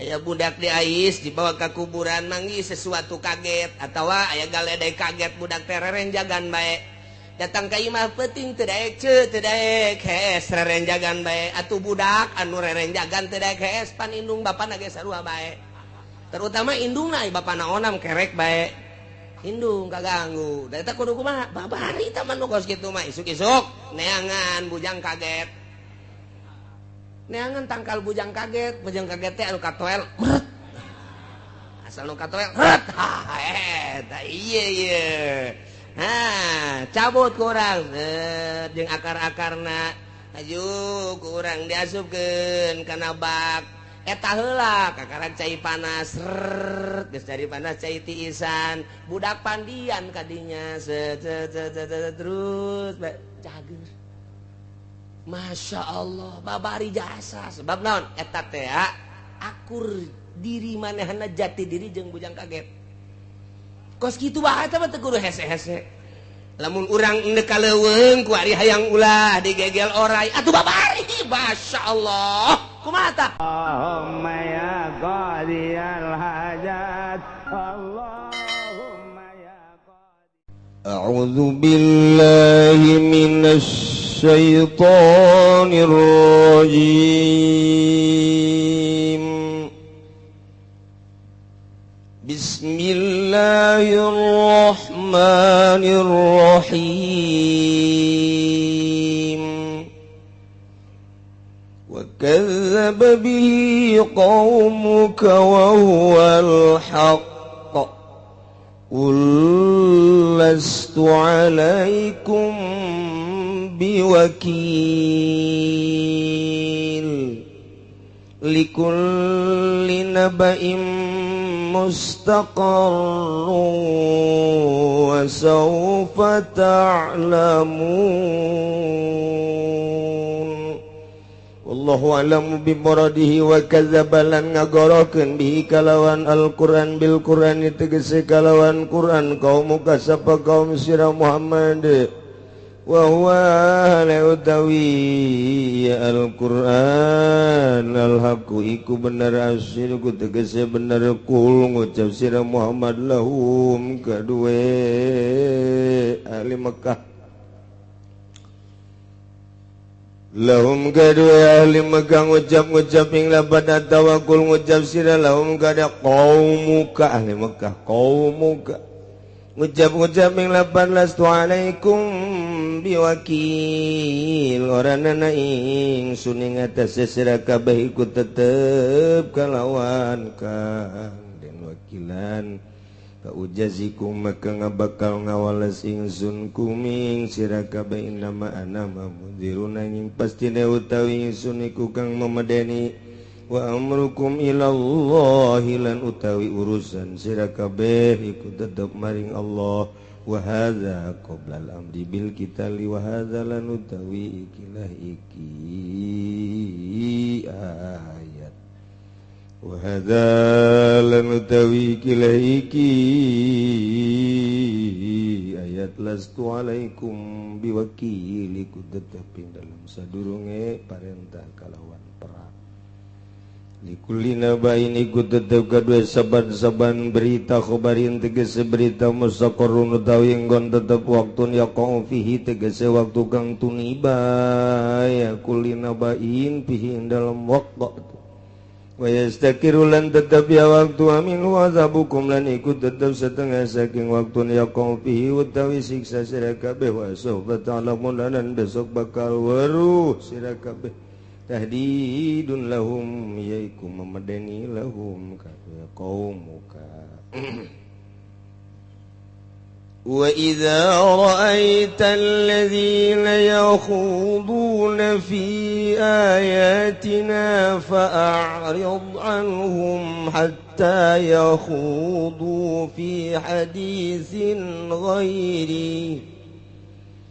Aya budak diais dibawa ke kuburan manggih sesuatu kaget atawa aya galedai kaget budak teh rerenjagan bae. Datang ka imah peuting teu daek ceu teu daek hees rerenjagan bae. Atuh budak anu rerenjagan teu daek hees pan indung bapana ge sarua bae. Terutama indungna bapana onam kerek bae. Indung kaganggu. Da eta kudu kumaha? Babari tah mah nu kos kitu mah isuk-isuk neangan bujang kaget. Neangan tangkal bujang kaget teh anu katoel meret. Asal nu katoel meret. Ha eta ieu ieu. Ha, cabut ku urang jeung akar-akarna aju ku urang diasupkeun kana bak. Eta heula kakarak cai panas rrrt geus cai panas cai tiisan budak pandian kadinya set set set terus cager. Masya Allah babari jasa sebab naon eta teh akur diri manehna jati diri jeung bujang kaget kos kitu bae eta mah teu kudu hese-hese lamun urang endek ka leuweung ku ari hayang ulah digegel orai atuh babari Masya Allah kumaha tah Allahumma ya qadiyal hajat Allahumma ya qadi A'udzu billahi minasy الشيطان الرجيم بسم الله الرحمن الرحيم وكذب به قومك وهو الحق قل لست عليكم بوكيل لكل نبأ مستقر وسوف تعلمون والله أعلم بمراده وكذب lan ngagorokeun bihi kalawan Al-Qur'an bil Qur'an tegese kalawan Qur'an kaum sapa kaum sira Muhammad wa huwa utawi Al-Qur'an al-haqqu iku bener asyirku tegese bener kul ngucap sira Muhammad lahum kadue ahli Mekah lahum kadue ahli Mekah ngucap-ngucap ing lapada tawakul ngucap sira lahum kada qaumuka ahli Mekah qaumuka ngucap-ngucap ing lapan lastu alaikum biwakil oranana ingsun ing atase sira kabeh iku tetep kalawan kang den wakilan ka ujazikum maka ngabakal ngawales ingsun kuming sira kabeh nama ana mundirun ing pastine utawi ingsun iku kang memedeni wa amrukum ilallahi lan utawi urusan sira kabeh iku tetep maring Allah wa hadza qabla al-amri bil qitali wa hadza lan utawi ikilah iki ayat wa hadza lan utawi ikilah iki ayat lastu alaikum biwakil iku tetep ing dalem sadurunge parentah kalawan perang likulli nabain iku tetep kadue saban-saban berita khobarin tegese berita mustaqarrun utawi enggon tetep waktun yaqau fihi tegese waktu kang tuniba ya kulli nabain fihi dalam waktu wa yastakiru lan tetep ya waktu amin wa azabukum lan iku tetep setengah saking waktun yaqau fihi utawi siksa sira kabeh wa sawfa ta'lamun lan besok bakal weruh sira kabeh tahdidun lahum yaiku memedeni lahum kabeh qaumuka wa idza ra'aita alladhina yakhuduna fi ayatina fa'rid 'anhum hatta yakhudu fi haditsin ghairi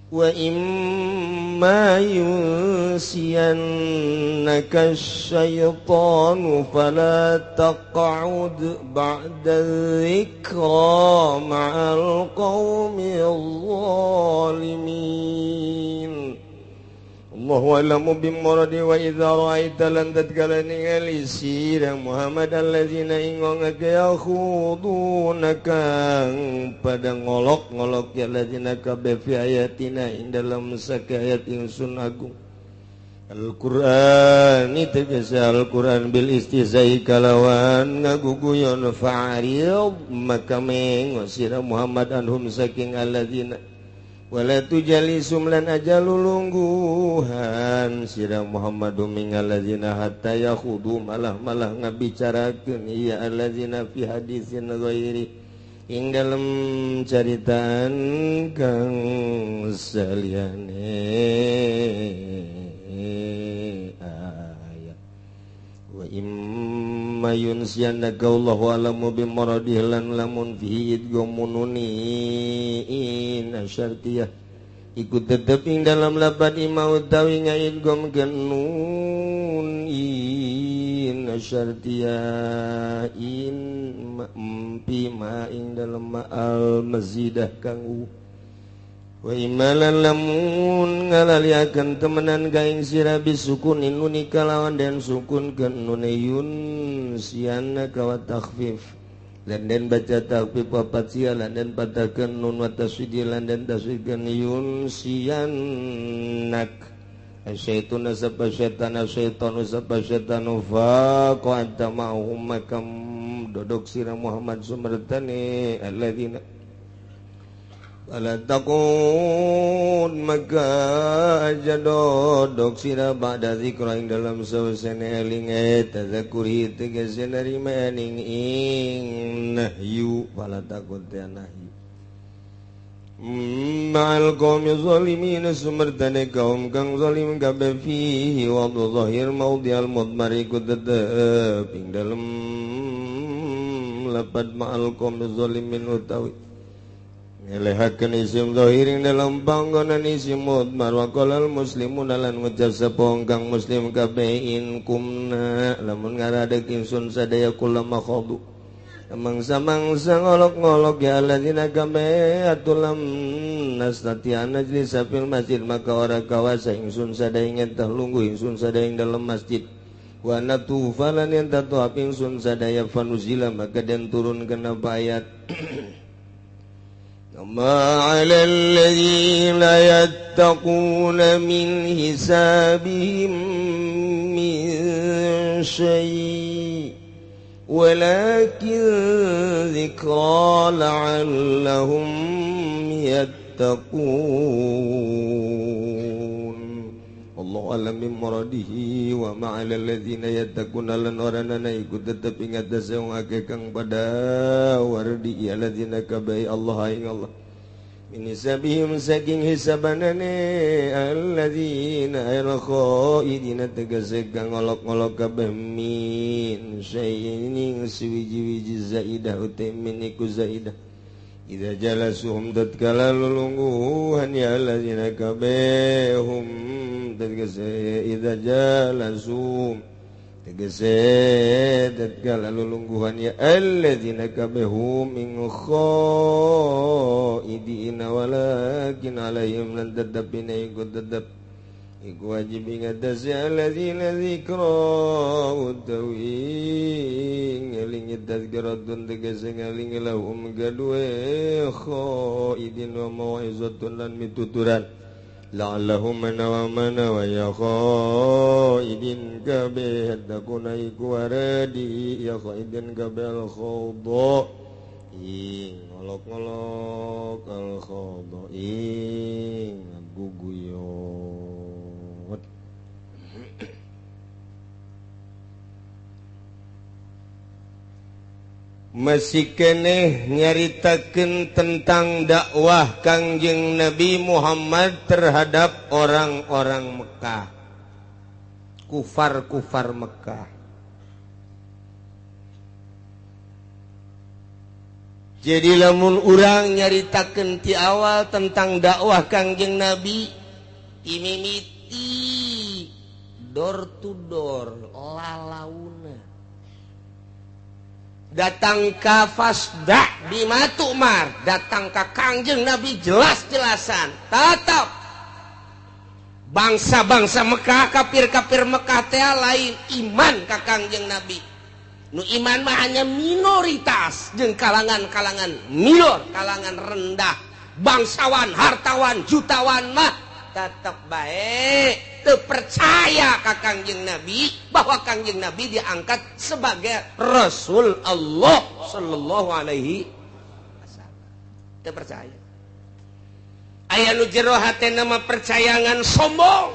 wa imma yunsiyannaka asyaitanu fala taq'ud ba'da dzikra ma'al qaumil zalimin. Allahu a'lamu bimuradi wa idza ra'aita lan tatkala ningali sira Muhammad allazina ingong yakhuduna kang pada ngolok-ngolok ya allazina kabeh fi ayatina ing dalam sakayat ingsun agung Al-Qur'an tegese Al-Qur'an bil istihza'i kalawan ngaguguyon fa'rid maka mengo sira Muhammad anhum saking allazina wala tujalisum lan aja lulungguhan sira Muhammadu mingal ladzina hatta yakhudu malah-malah ngabicarakeun ieu alladzina fi hadisin ghairi ing dalem caritaan kang saliyane ayat wa imma yunsiyannaka Allahu alamu bimuradihi lan lamun fihi idghamununi in asyartiyah ikut tetep ing dalam lapan ima utawi ngaidgham nun in asyartiyah in ma ing dalam al mazidah kang wa imalan lamun ngalaliakeun temenan ka ing sira bisukunin nuni kalawan den sukun keun nune yun siana ka wa takhfif lan den baca takhfif wa patsia lan den patakeun nun wa tasydid lan den tasydidkeun yun sianak asyaitun sapa syaitan asyaitanu sapa syaitanu fa qa'ata ma'hum makam dodok sira Muhammad sumertane alladzina wala taqun maka aja dodok sira ba'da zikra ing dalam sawsane eling tadzakuri tegese narima ing nahyu wala taqun ta nahyu ma'al qaumi zalimin sumertane kaum kang zalim kabeh fihi wa zahir maudhi'al mudmar iku tetep ing dalem lapad ma'al qaumi zalimin utawi ngelehakeun isim zahirin dalam panggonan isim mudmar wa qalal muslimun lan ngucap sapa kang muslim kabeh in kumna lamun ngaradeg ingsun sadaya kulama khadu mangsa-mangsa ngolok-ngolok ya alladzina kabeh atulam nastati'an najlisa fil masjid maka ora kawasa ingsun sadaya ngentah lungguh ingsun sadaya ing dalam masjid wa natufa lan yen tatuap ingsun sadaya fanuzila maka den turun kana ayat ما على الذين يتقون من حسابهم من شيء ولكن ذكرى لعلهم يتقون Allah alam bimuradihi wa ma 'alal ladzina yattaquna lan oranana iku tetep ing atase wong akeh kang pada wardi ya ladzina kabai Allah ing Allah min hisabihim saking hisabanane alladzina al-khaidina tegese kang ngolok-ngolok kabeh min syai'in suwiji-wiji zaidah uta min iku zaidah idza jalasuhum tatkala lulungguhan ya alladzina kabehum tegese idza jalasum tegese tatkala lulungguhan ya alladzina kabehum min khaidina walakin alaihim lan tetepina iku tetep iku wajib ing atase alladzina zikra utawi ngelingi tazkiratun tegese ngelingi lahum gadue khaidin wa mau'izatun lan mituturan la'allahum manawa manawa ya khaidin kabeh takuna iku waradi ya khaidin kabeh al khawda ing ngolok-ngolok al khawda ing guguyon. Masih keneh nyaritakeun tentang dakwah Kangjeng Nabi Muhammad terhadap orang-orang Mekah, kufar-kufar Mekah. Jadi lamun urang nyaritakeun ti awal tentang dakwah Kangjeng Nabi imimiti door to door lalauna datang ka fasda bima tu'mar, datang ka Kangjeng Nabi jelas-jelasan tetap Bangsa-bangsa Mekah, kafir-kafir Mekah teh lain iman ka Kangjeng Nabi. Nu iman mah hanya minoritas jeung kalangan-kalangan minor, kalangan rendah, bangsawan, hartawan, jutawan mah tetep bae teu percaya ka Kangjeng Nabi bahwa Kangjeng Nabi diangkat sebagai Rasul Allah sallallahu alaihi wasallam. Teu percaya. Aya nu jero hatena mah percaya ngan sombong,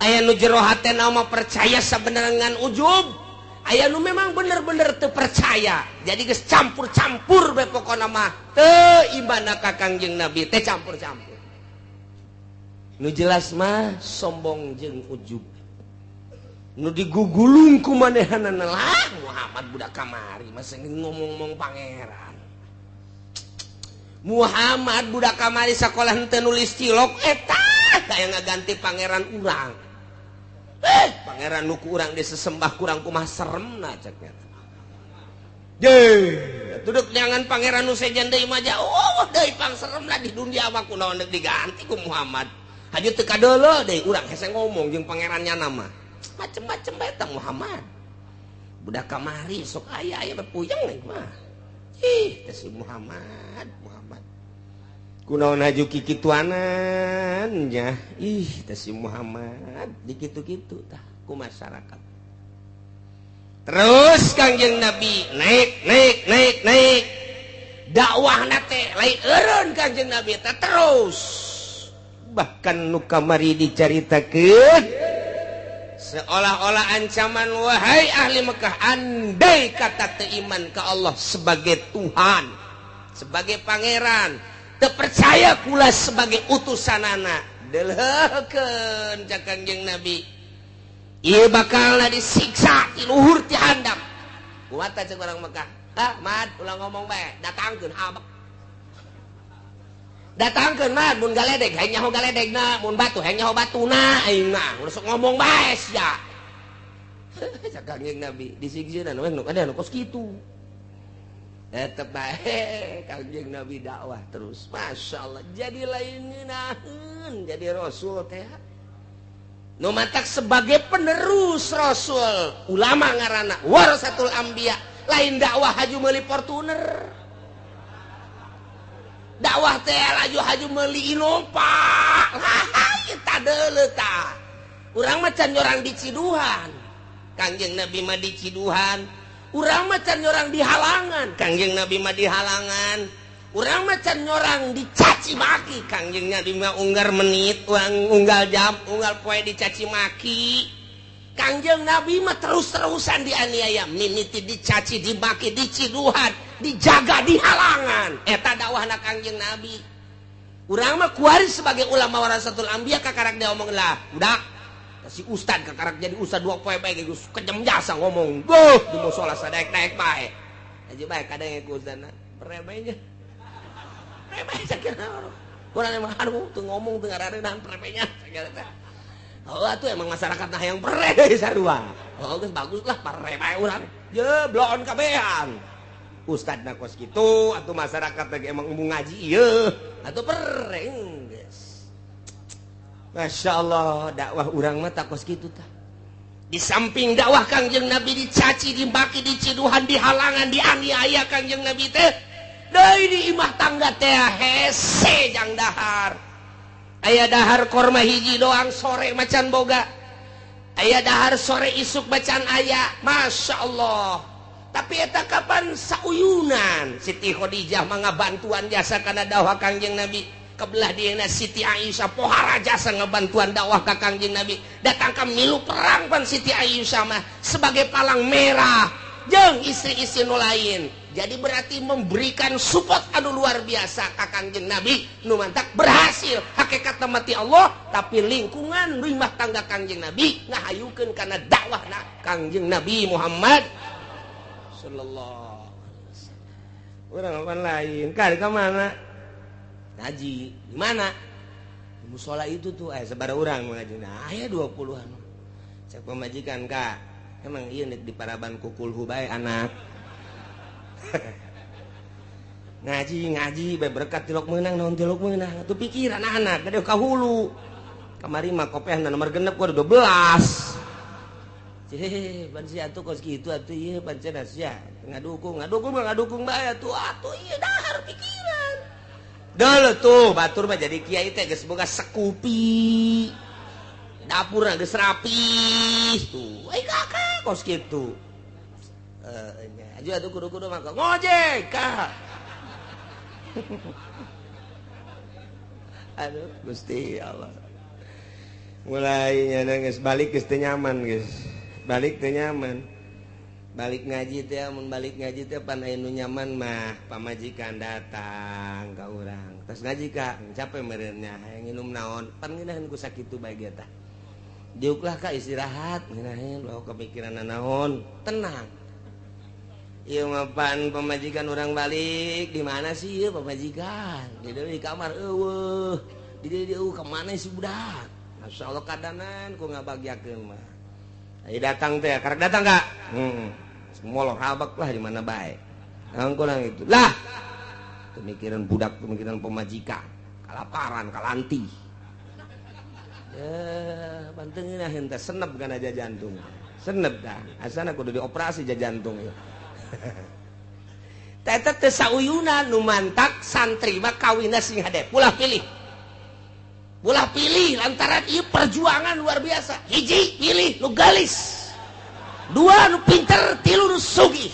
aya nu jero hatena mah percaya sabenerna ngan ujub. Aya nu memang bener-bener teu percaya. Jadi geus campur-campur bae pokona mah teu iman ka Kangjeng Nabi teh campur-campur. Nu jelas mah sombong jeung ujub. Nu digugulung ku manehanana lah Muhammad budak kamari masa ngomong-ngomong pangeran. Muhammad budak kamari sakolah henteu nulis cilok eta aya ngaganti pangeran urang. Pangeran nu ku urang disesembah kurang kumaha seremna cek eta. Ye, duduk jangan pangeran nu sejen deui mah jauh deui pangseremna di dunia mah kunaon deuk diganti ku Muhammad. Haju teu kadeuleu deui urang hese ngomong jeung pangerannya nama. Macem-macem bae eta Muhammad. Budak kamari sok aya aya puyeng deui mah. Ih, teh si Muhammad, Muhammad. Kunaon haju kikituanan nya. Ih, teh si Muhammad dikitu-kitu tah ku masyarakat. Terus Kangjeng Nabi naik naik naik naik. Dakwahna teh lain eureun Kangjeng Nabi teh terus. Bahkan nu kamari dicaritakeun seolah-olah ancaman wahai ahli Mekah, andai kata teu iman ka Allah sebagai Tuhan, sebagai pangeran, teu percaya kula sebagai utusanana, deleukeun ca Kangjeng Nabi. Ieu bakalna disiksa ti luhur ti handap. Kumaha cek urang Mekah? Ah, Mad, ulah ngomong bae, datangkeun abek. Datangkeun mah mun galedeg hayang nyaho galedegna, mun batu hayang nyaho batuna aing mah. Ulah sok ngomong bae sia. Cak Kangjeng Nabi disiksa we nu kada nu kos kitu. Tetep bae Kangjeng Nabi dakwah terus. Masya Allah, jadi lain ngeunaheun jadi rasul teh. Nu matak sebagai penerus rasul, ulama ngaranna warasatul anbiya, lain dakwah haju meuli Fortuner. Dakwah teh laju haju meuli Innova. Kita deuleu tah. Urang mah can nyorang di Ciduhan. Kangjeng Nabi mah di Ciduhan. Urang mah can nyorang di halangan. Kangjeng Nabi mah di halangan. Urang mah can nyorang dicaci maki. Kangjeng Nabi mah unggal menit, unggal jam, unggal poe dicaci maki. Kangjeng Nabi mah terus-terusan dianiaya, mimiti dicaci, dimaki, diciduhan, dijaga di halangan. Eta dakwahna Kangjeng Nabi. Urang mah kuari sebagai ulama warasatul anbiya kakarak dia omong lah, budak si ustad kakarak jadi ustad dua poe bae geus kejam jasa ngomong. Duh, di musala sadaek-daek bae. Aja bae kadang ku ustadna prebenya. Prebe sakira. Urang emang aduh teu ngomong teu ngarareunaan prebenya sakira teh. Oh atuh emang masyarakat nah yang pre sarua. Oh geus bagus lah pare bae urang. Je bloon kabehan. Ustadna kos kitu atuh masyarakat lagi emang embung ngaji ieu. Atuh pere geus. Masya Allah, dakwah urang mah tak kos kitu tah. Di samping dakwah Kangjeng Nabi dicaci, dimaki, diciduhan, dihalangan, dianiaya Kangjeng Nabi teh. Deui di imah tangga teh hese jang dahar. Aya dahar korma hiji doang sore macan boga. Aya dahar sore isuk macan aya. Masya Allah. Tapi eta kapan sauyunan Siti Khadijah mah ngabantuan jasa kana dakwah Kangjeng Nabi. Kebelah dieuna Siti Aisyah pohara jasa ngabantuan dakwah ka Kangjeng Nabi. Datang ka milu perang pan Siti Aisyah mah sebagai palang merah jeung istri-istri nu lain. Jadi berarti memberikan support anu luar biasa ka Kangjeng Nabi nu mantak berhasil hakikat mati Allah, tapi lingkungan rumah tangga Kangjeng Nabi ngahayukeun kana dakwahna Kangjeng Nabi Muhammad sallallahu alaihi wasallam. Urang lawan lain kali ka mana? Ngaji di mana? Di musola itu tuh sabaraha urang ngaji. Nah, aya 20-an. Cek pamajikan ka, emang ieu nek diparaban ku kulhu bae anak. Ngaji ngaji bae berkat tilok meunang naon tilok meunang atuh pikiran anak gede ka hulu. Kamari mah kopehna nomor genep gua 12. Cih, pan sia atuh kos kitu atuh ieu pancen sia. Ngadukung, ngadukung mah ngadukung bae atuh. Atuh ieu dahar pikiran. Deuleu tuh batur mah jadi kiai teh geus boga sekupi. Dapurna geus rapi tuh. Ai kakak kos kitu. Nya aju atuh kudu-kudu mah ngojek kak. Aduh Gusti Allah. Mulai nya geus balik geus teu nyaman geus. Balik teu nyaman. Balik ngaji teh mun balik ngaji teh pan aya nu nyaman mah pamajikan datang ka urang. Tos ngaji ka capek meureun nya hayang nginum naon pan ngeunaheun ku sakitu bae ge tah. Diuklah ka istirahat ngeunaheun loh kepikiran naon tenang. Ieu mah pan pamajikan urang balik di mana sih ieu pamajikan? Di di kamar eueuh. Di dieu ka mana si budak? Masyaallah kadanan ku ngabagyakeun mah. Ayo datang teh, karek datang kak? Molor habak lah di mana bae. Nang kurang itu. Lah. Pemikiran budak, pemikiran pemajikan, kalaparan, kalanti. Ya, pantengin ah henteu senep kana aja jantung. Senep dah. Asana kudu dioperasi ja jantung ieu. Teh teh sauyunan nu mantak santri mah kawinna sing hade. Ulah pilih. Ulah pilih lantaran ieu perjuangan luar biasa. Hiji pilih nu galis. Dua nu pinter, tilu nu sugih.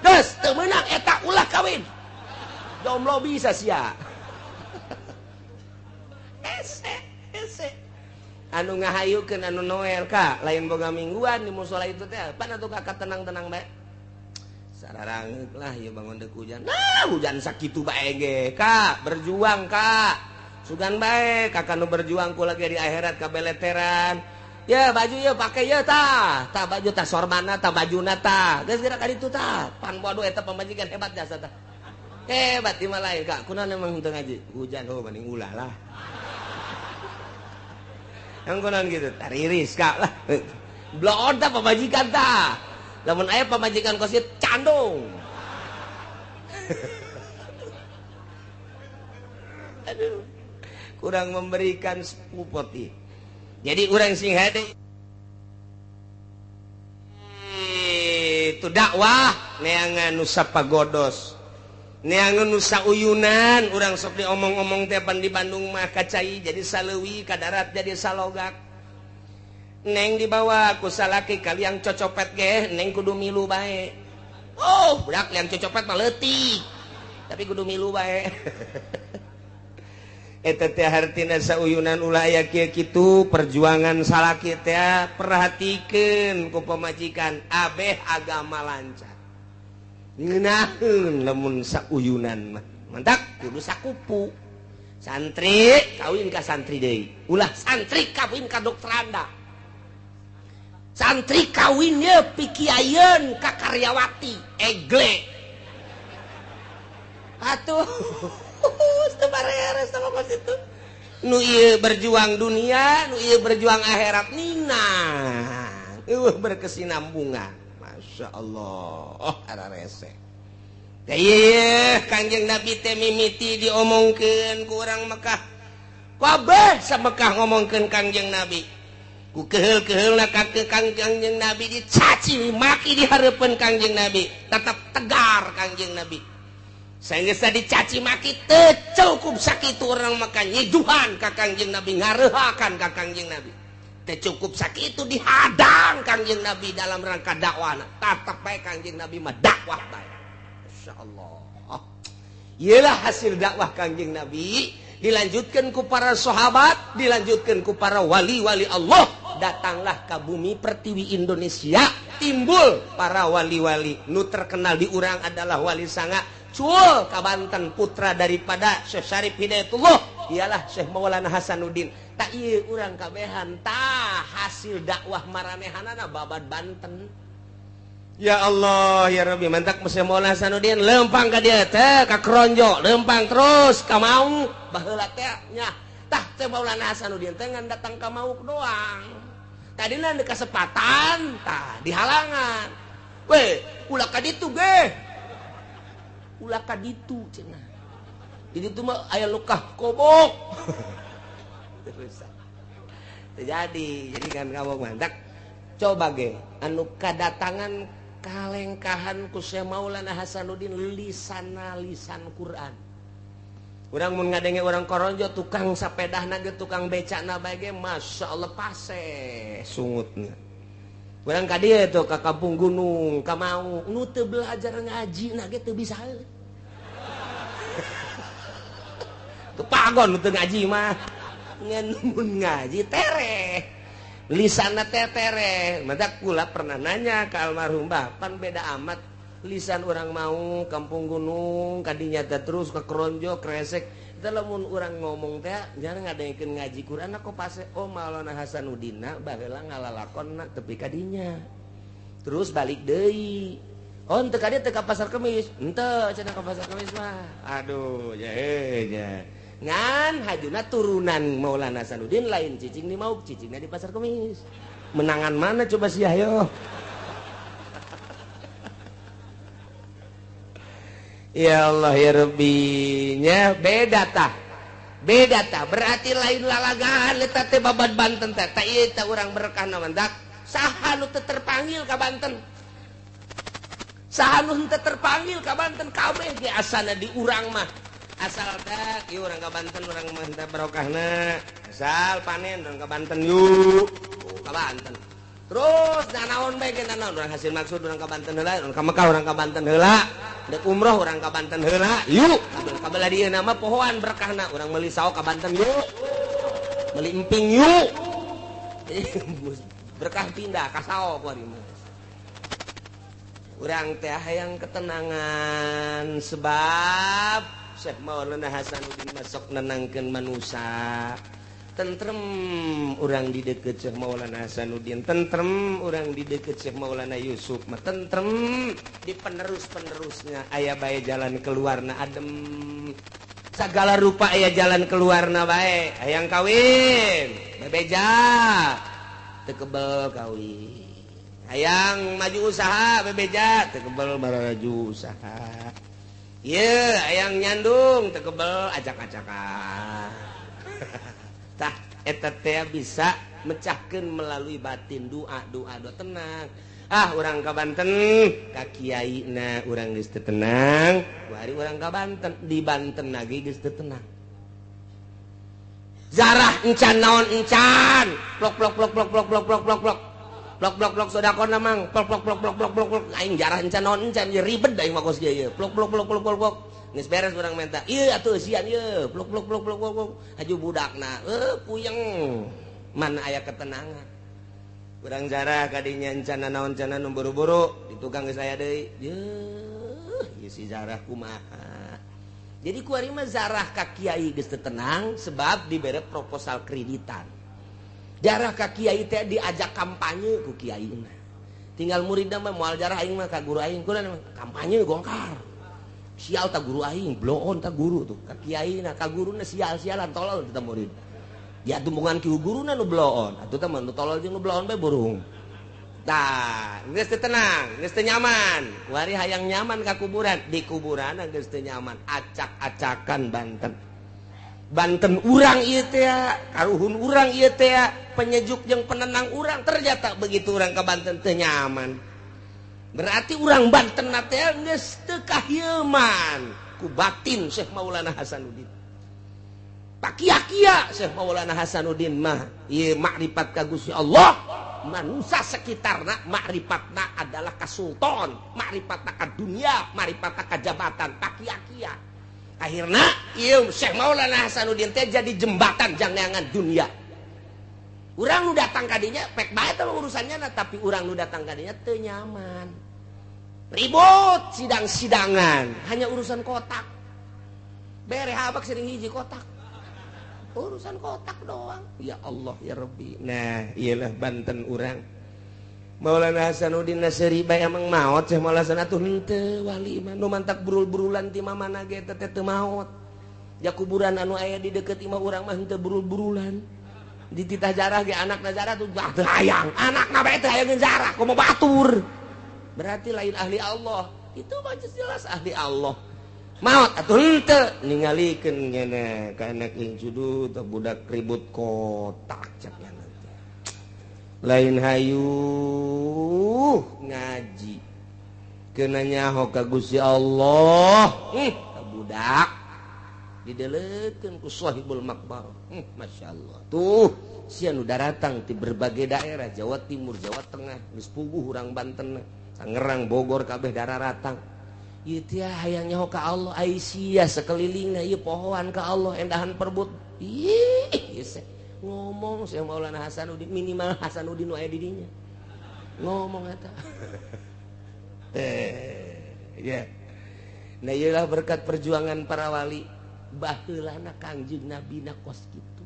Geus teu meunang eta ulah kawin. Jomblo bisa sia. Ese, ese. Anu ngahayukeun anu Noel ka, lain boga mingguan di musala itu teh. Pan atuh kakak tenang-tenang bae. Sararangeuk lah ieu bangun deuk hujan. Nah, hujan sakitu bae ge. Kak, berjuang kak. Sugan bae kakak nu berjuang ku lagi di akhirat kabeleteran. Ya baju ya pakai ya tah. Tah baju tah sorbana tah bajuna tah. Geus geura ka ditu tah. Pan bodo eta pamajikan hebat jasa tah. Hebat di mah lain kak. Kunaon emang henteu ngaji? Hujan oh mending ulah lah. Yang kunaon gitu tariris kak lah. Bloon tah pamajikan tah. Lamun aya pamajikan kos ieu candung. Aduh. Kurang memberikan spupoti. Jadi urang sing hade itu dakwah neangan nu sapagodos. Neangan nu sauyunan urang sok diomong-omong teh pan di Bandung mah kacai jadi saleuwi ka darat jadi salogak. Neng dibawa ku salaki kaliang cocopet ge neng kudu milu bae. Oh, budak liang cocopet mah leutik. Tapi kudu milu bae. Eta teh hartina sauyunan ulah aya kieu kitu perjuangan salaki teh perhatikeun ku pamajikan abeh agama lancar. Ngeunaheun lamun sauyunan mah. Mantak kudu sakupu. Santri kawin ka santri deui. Ulah santri kawin ka dokteranda. Santri kawin ye pikiayeun ka karyawati egle. Atuh sama itu. Nu ieu berjuang dunia, nu ieu berjuang akhirat nina. Berkesinambungan. Masya Allah. Oh, ararese. Ieu Kangjeng Nabi teh mimiti diomongkeun ku urang Mekah. Kabeh sa Mekah ngomongkeun Kangjeng Nabi. Ku keheul-keheulna ka Kangjeng Nabi dicaci maki di hareupeun Kangjeng Nabi. Tetap tegar Kangjeng Nabi. Sehingga dicaci maki teu cukup sakitu orang maka nyiduhan ka Kangjeng Nabi, ngareuhakan ka Kangjeng Nabi. Teu cukup sakitu dihadang Kangjeng Nabi dalam rangka dakwahna. Tetep bae Kangjeng Nabi mah dakwah bae. Masyaallah. Iyalah hasil dakwah Kangjeng Nabi dilanjutkan ku para sahabat, dilanjutkan ku para wali-wali Allah. Datanglah ke bumi pertiwi Indonesia, timbul para wali-wali. Nu terkenal di urang adalah wali sanga Cul ka Banten, putra daripada Syekh Syarif Hidayatullah, ialah Syekh Maulana Hasanuddin. Tak ieu urang kabehan tah hasil dakwah maranehanana babad Banten. Ya Allah ya Rabbi, mantak Syekh Maulana Hasanuddin lempang ka dieu teh ka Kronjo, lempang terus ka Mauk baheula teh nya. Tah Syekh Maulana Hasanuddin teh ngan datang ka Mauk doang. Tadina di kasempatan tah dihalangan. Weh, ulah ka ditu ge. Ulah ka ditu cenah. Di ditu mah aya lukah kobok. Terus. Terjadi jadi kan kamu mantak coba ge anu kadatangan kalengkahan ku Syekh Maulana Hasanuddin lisana lisan Quran. Urang mun ngadenge urang Koronjo tukang sapedahna ge tukang becakna bae ge masyaallah paseh sungutna. Urang ka dieu tuh ka kampung gunung ka mau nu teu belajar ngaji na ge teu bisa. Tuh pagon nu teu ngaji mah. Ngan mun ngaji tereh. Lisanna teh tereh. Mata kula pernah nanya ke almarhum bah, pan beda amat lisan orang mau kampung gunung kadinya teh terus ke Kronjo kresek. Teh lamun urang ngomong teh jangan ngadengkeun ngaji Quran kok pase oh Maulana Hasanuddin baheula ngalalakonna tepi kadinya. Terus balik deui. Oh henteu ka dieu teh ka pasar Kemis. Henteu cenah ka pasar Kemis mah. Aduh ya nya. Ngan hajuna turunan Maulana Hasanuddin lain cicing di Mauk, cicingna di pasar Kemis. Menangan mana coba sih ayo? Ya Allah ya Rabbi nya beda tah. Beda tah berarti lain lalagaan eta teh babad Banten teh. Tah ieu teh urang berkahna mandak. Saha nu teu terpanggil ka Banten? Saha nu henteu terpanggil ka Banten kabeh ge asana di urang mah. Asal teh ieu urang ka Banten urang mah teh barokahna. Asal panen urang ka Banten yuk. Ka Banten. Terus nanaon bae ge nanaon urang hasil maksud urang ka Banten heula, urang ka Mekah urang ka Banten heula. Dek umroh urang ka Banten heula yuk. Ka belah dieu nama pohoan berkahna urang meuli saok ka Banten yuk. Meuli emping yuk. Berkah pindah ka saok kuari mah. Urang teh hayang ketenangan sebab Syekh Maulana Hasanuddin masuk nenangkeun manusia. Tentrem urang di deket Syekh Maulana Hasanuddin, tentrem urang di deket Syekh Maulana Yusuf, mah tentrem di penerus-penerusnya aya bae jalan keluarna adem. Segala rupa aya jalan keluarna bae. Hayang kawin, bebeja teu kebel kawin. Hayang maju usaha, bebeja teu kebel maju usaha. Ieu hayang nyandung teu kebel acak-acakan. Tah eta teh bisa mecahkeun melalui batin doa doa doa tenang. Ah urang ka Banten ka kiaina urang geus teu tenang, kuari urang ka Banten di Banten lagi geus teu tenang. Zarah encan naon encan, plok plok plok plok plok plok plok plok plok. Plok plok plok sedekahna mang, plok plok plok plok plok plok plok aing jarah encan naon encan ieu ribet aing mah kos kieu ieu. Plok plok plok plok plok plok. Geus beres urang menta. Ieu atuh eusian ieu. Plok plok plok plok plok. Haju budakna, puyeng. Mana aya ketenangan. Urang jarah kadinya encan naon encan nu buru-buru, di tukang geus aya deui. Yeuh, ieu si jarah kumaha. Jadi kuari mah zarah ka kiai geus teu tenang sebab dibere proposal kreditan. Jarah ka kiai teh diajak kampanye ku kiaina. Tinggal muridna mah moal jarah aing mah ka guru aing kunaon kampanye gongkar. Sial ta guru aing, bloon ta guru tuh ka kiaina, ka guruna sial-sialan tolol teh murid. Ya tumbungan ki guruna nu bloon, atuh teh mah nu tolol jeung nu bloon bae burung. Tah, geus teu tenang, geus teu nyaman. Kuari hayang nyaman ka kuburan, di kuburan geus teu nyaman, acak-acakan Banten. Banten urang ieu teh, karuhun urang ieu teh, penyejuk jeung penenang urang ternyata begitu urang ka Banten teu nyaman. Berarti urang Banten teh geus teu kahieman ku batin Syekh Maulana Hasanuddin. Pakia-kia Syekh Maulana Hasanuddin mah ieu makrifat ka Gusti Allah, manusia sekitarna makrifatna adalah ka sultan, makrifatna ka dunia, makrifatna ka jabatan, pakia-kia. Akhirna ieu Syekh Maulana Hasanuddin teh jadi jembatan jang neangan dunia. Urang nu datang ka dinya pek bae teh urusannya na, tapi urang nu datang ka dinya teu nyaman. Ribut sidang-sidangan, hanya urusan kotak. Bere habak sering hiji kotak. Urusan kotak doang. Ya Allah ya Rabbi. Nah, iyalah Banten urang. Maulana Hasanuddin Nasri bae emang maot Syekh Maulana Hasan atuh henteu wali mah nu mantak burul-burulan ti mamana ge teh teu maot. Ya kuburan anu aya di deukeut imah urang mah henteu burul-burulan. Dititah jarah ge anakna jarah tuh teu hayang. Anakna bae teu hayang jarah komo batur. Berarti lain ahli Allah. Itu mah jelas ahli Allah. Maot atuh henteu ningalikeun nya ka anak jeung judu teh budak ribut kotak cek nya teh. Lain hayu ngaji kena nyaho ka Gusti Allah. Budak didelekeun ku sahibul makbar. Masya Allah. Tuh sia nu daratang ti berbagai daerah, Jawa Timur, Jawa Tengah, geus puguh urang Banten, Tangerang, Bogor kabeh dararatang. Ieu teh hayang nyaho ka Allah, ai sia sakelilingna ieu pohoan ka Allah endahan perbut. Ih, ngomong saya Maulana Hasanuddin, minimal Hasanuddin nu aya di dinya. Ngomong eta. Ya. Nah iyalah berkat perjuangan para wali baheulana Kangjeng Nabi na kos kitu.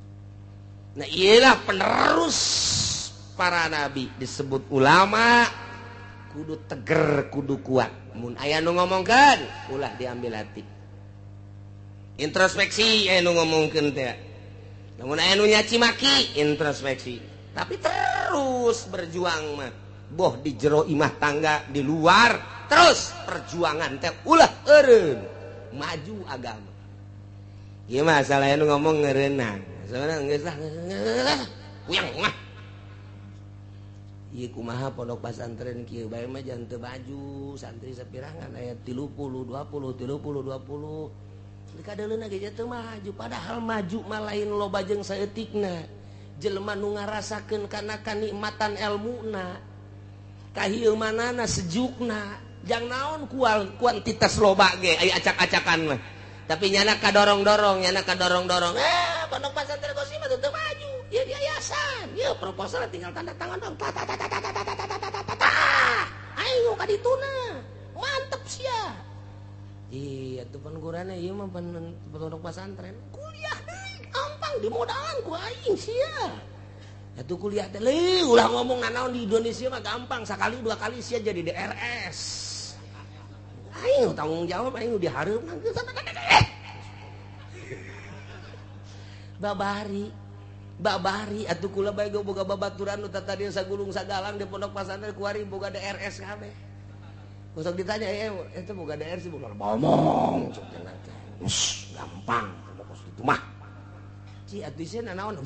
Nah iyalah penerus para nabi disebut ulama, kudu teger, kudu kuat. Mun aya nu ngomongkeun ulah diambil hati. Introspeksi aya nu ngomongkeun teh. Lamun aya nu nyaci maki introspeksi. Tapi terus berjuang mah. Boh di jero imah tangga, di luar, terus perjuangan teh ulah eureun maju agama. Ieu mah masalah anu ngomong ngeureunang. Masalahna geus lah kuyang mah. Ieu kumaha pondok pasantren kieu bae mah jangan teu maju, santri sapirangan aya 30 20 30 20. Kadeuleuna ge teu maju, padahal maju mah lain loba jeung saeutikna. Jelema nu ngarasakeun kana kanikmatan elmuna, kahieumanana sejukna, jang naon kuantitas loba ge aya acak-acakan mah. Tapi nyana kadorong-dorong, nyana kadorong-dorong. Pondok pesantren Qosim mah teu maju. Ieu yayasan, ieu proposal tinggal tanda tangan dong. Ta ta ta ta ta ta ta ta ta ta. Ayo ka dituna. Mantep sia. Iya tuh pan gurana ieu mah pondok pesantren. Kuliah deui gampang dimodalan ku aing sia. Atuh kuliah teh leuh ulah ngomong nanaon di Indonesia mah gampang, sakali dua kali sia jadi DRS. Aing tanggung jawab aing dihareup. Babari babari atuh kula bae boga babaturan nu tadi sagulung sagalang di pondok pesantren kuari boga DRS kabeh. Sok ditanya eta boga DRS boga ngomong sok cenah teh. Gampang kos kitu mah. Ci atuh sia nanaon.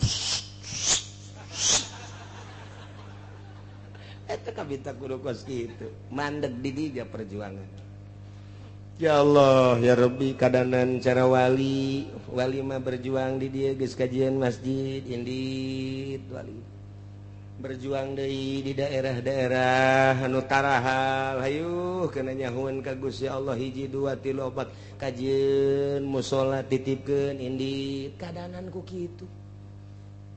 Eta kabita kudu kos kitu. Mandeg di dinya perjuangan. Ya Allah ya Rabbi, kadanan cara wali wali mah berjuang di dia geus kajian masjid indit wali berjuang deui di daerah-daerah anu tarahal hayu kana nyahueun ka Gusti Allah hiji dua tilu opat kajian musala titipkeun indit kadanan ku kitu.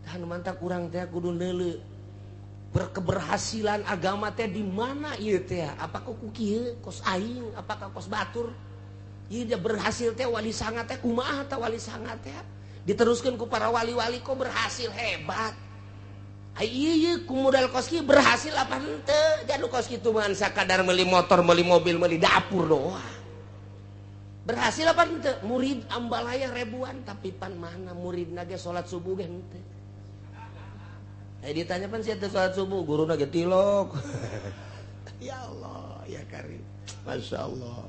Tah nu mantak urang teh kudu neuleu berkeberhasilan agama teh di mana ieu teh, apakah ku kieu kos aing, apakah kos batur ieu dia berhasil teh wali sanga teh kumaha tah wali sanga teh diteruskeun ku para wali-wali kok berhasil hebat. Ai ieu ku modal kos kieu berhasil apa henteu? Jadi kos kitu mah sakadar meuli motor, meuli mobil, meuli dapur doang. Berhasil apa henteu? Murid ambalaya ribuan tapi pan mana muridna ge salat subuh ge henteu. Ditanya pan sia teh salat subuh, guruna ge tilok. Ya Allah, ya Karim. Masya Allah.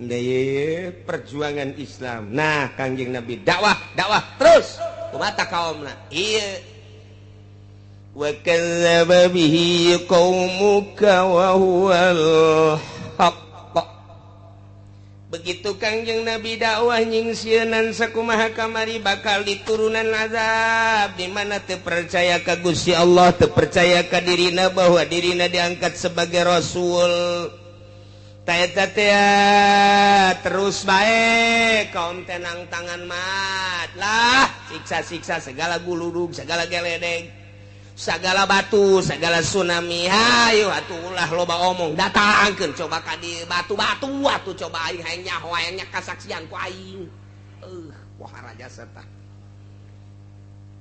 Nah, perjuangan Islam. Nah, Kangjeng Nabi dakwah, dakwah terus. Kumaha kaumna? Ieu. Wa kadzdzaba bihi qaumuka wa huwal haqq. Begitu Kangjeng Nabi dakwah nyingsieunan sakumaha kamari bakal diturunan azab di mana teu percaya ka Gusti Allah, teu percaya ka dirina bahwa dirina diangkat sebagai rasul. Ta eta teh terus bae kaum tenang tangan mat lah, siksa-siksa segala guludug, segala geledeg, segala batu, segala tsunami. Hayu atuh ulah loba omong, datangkeun coba ka di batu-batu atuh coba aing hayang nyaho hayang nya kasaksian ku aing. Wah raja serta.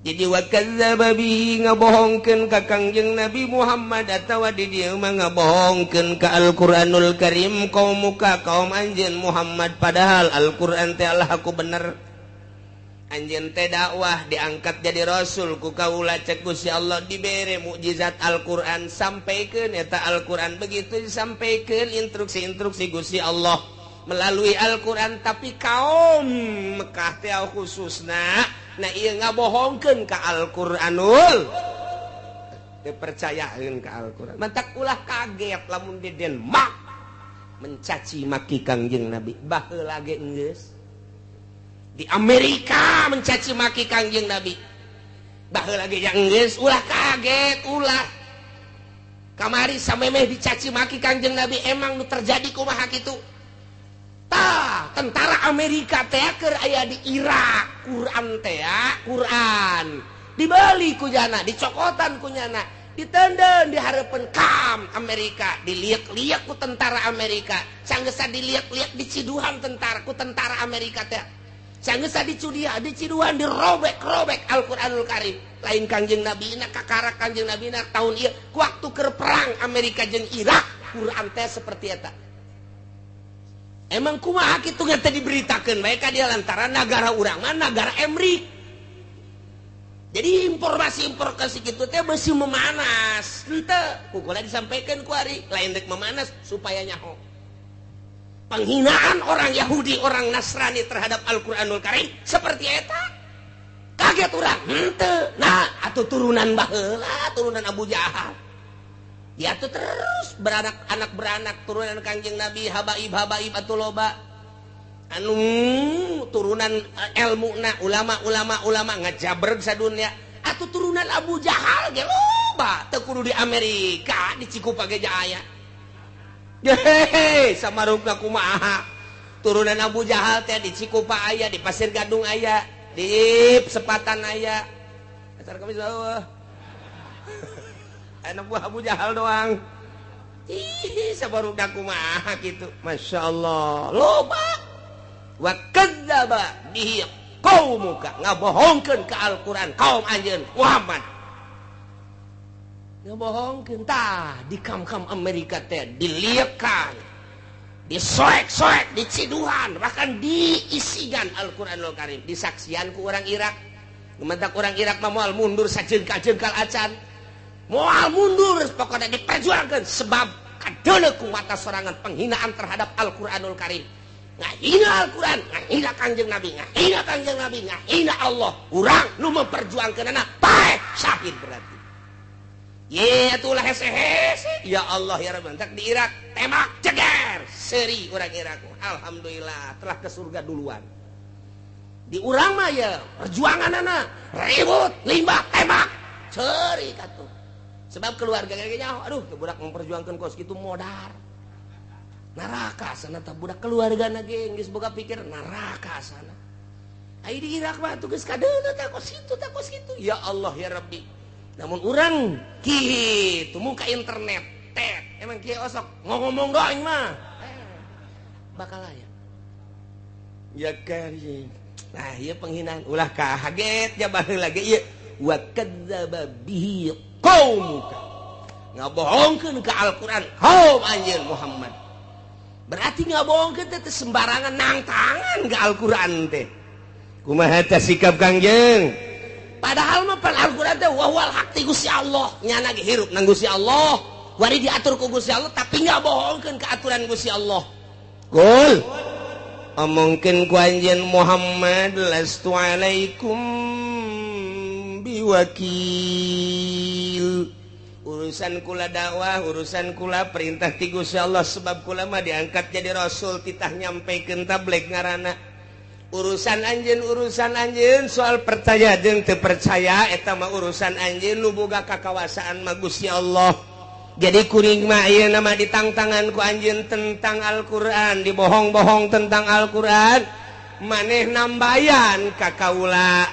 Jadi wa kadzdzaba bihi ngabohongkeun ka Kangjeng Nabi Muhammad atawa di dieu mah ngabohongkeun ka Al-Qur'anul Karim kaum muka kaum anjeun Muhammad, padahal Al-Qur'an teh Allah aku bener. Anjeun teh dakwah diangkat jadi rasul ku kaula cek Gusti Allah dibere mukjizat Al-Qur'an, sampaikeun eta Al-Qur'an, begitu disampaikeun instruksi-instruksi Gusti Allah melalui Al-Qur'an, tapi kaum Mekah teh khususna nah ieu ngabohongkeun ka Al-Qur'anul. Teu percayaeun ka Al-Qur'an. Mantak ulah kaget lamun di Denmark mencaci maki Kangjeng Nabi. Baheula ge geus. Di Amerika mencaci maki Kangjeng Nabi. Baheula ge geus, ulah kaget, ulah. Kamari samemeh dicaci maki Kangjeng Nabi, emang nu terjadi kumaha kitu? Tah, tentara Amerika teh keur aya di Irak, Quran teh Quran dibeli ku jana, dicokotan ku nyana, ditenden di hareupeun kam Amerika, diliak-liak ku tentara Amerika, sanggeusa diliak-liak diciduhan tentara ku tentara Amerika teh. Sanggeusa diciduhan dirobek-robek Al-Qur'anul Karim. Lain Kangjeng Nabi na kakara Kangjeng Nabi na tahun ieu waktu keur perang Amerika jeung Irak, Quran teh seperti eta. Emang kumaha kitu teh diberitakeun bae ka dia lantaran nagara urang mah nagara Emrik. Jadi informasi-informasi kitu teh beusi memanas. Henteu ku kula disampaikan ku ari lain rek memanas supaya nyaho. Penghinaan orang Yahudi, orang Nasrani terhadap Al-Qur'anul Karim seperti eta. Kaget urang, henteu. Nah, atuh turunan baheula, turunan Abu Jahal. Dia tuh terus beranak, anak beranak turunan Kangjeng Nabi, habaib-habaib atuh loba. Anu turunan elmuna ulama-ulama ulama ngajabreg sadunya. Atuh turunan Abu Jahal ge loba, teu kudu di Amerika, di Cikupa ge aya. Hehehe, samarukna kumaha. Turunan Abu Jahal teh di Cikupa aya, di Pasir Gadung aya, di Sepatan aya. Asar kami bawah. Anak buah Abu Jahal doang. Ih, sabarukna kumaha kitu. Masya Allah, loba. Wa kadzdzaba bihi qaumuka, ngabohongkeun ka Al-Qur'an kaum anjeun Muhammad. Ngabohongkeun tah di kam-kam Amerika teh diliekan, disoek-soek, diciduhan, bahkan diisigan Al-Qur'anul Karim, disaksian ku orang Irak. Gumantak orang Irak mah moal mundur sajengkal-jengkal acan. Moal mundur pokoknya diperjuangkan sebab kadeuleu ku mata sorangan penghinaan terhadap Al-Qur'anul Karim. Ngahina Al-Qur'an, ngahina Kangjeng Nabi, ngahina Kangjeng Nabi, ngahina Allah. Urang nu memperjuangkeunana paeh syahid berarti. Ye atulah hese-hese. Ya Allah ya Rabbi, entak di Irak tembak ceger seuri urang Irak. Alhamdulillah telah ke surga duluan. Di urang mah ya perjuanganana ribut, limbah, tembak, seuri katuh. Sebab keluarga kayaknya, aduh, budak memperjuangkan kos gitu modar. Neraka sana tah budak keluarga na ge geus boga pikir neraka sana. Ai di Irak mah tuh geus kadeuleu tah kos kitu tah kos kitu. Ya Allah ya Rabbi. Namun urang kitu muka internet tet emang kieu osok ngomong doang mah. Bakal aya. Ya karim. Nah, ieu penghinaan ulah kaget ya baheula ge ieu wa kadzdzaba bihi qaumuka, ngabohongkeun ka Al-Qur'an kaum anjeun Muhammad. Berarti ngabohongkeun teh sembarangan nangtangan ka Al-Qur'an teh. Kumaha teh sikap Kangjeng? Padahal mah pan Al-Qur'an teh wahwal hak ti Gusti Allah, nyana ge hirup nang Gusti Allah, wari diatur ku Gusti Allah tapi ngabohongkeun ka aturan Gusti Allah. Kul omongkeun ku anjeun Muhammad lastu alaikum biwakil. Urusan kula dakwah, urusan kula perintah ti Gusti Allah sebab kula mah diangkat jadi rasul titah nyampekeun tabligh ngaranna. Urusan anjeun soal percaya jeung teu percaya eta mah urusan anjeun nu boga kakawasaan mah Gusti Allah. Jadi kuring mah ieu mah ditangtangan ku anjeun tentang Al-Qur'an, dibohong-bohong tentang Al-Qur'an, maneh nambayan ka kaula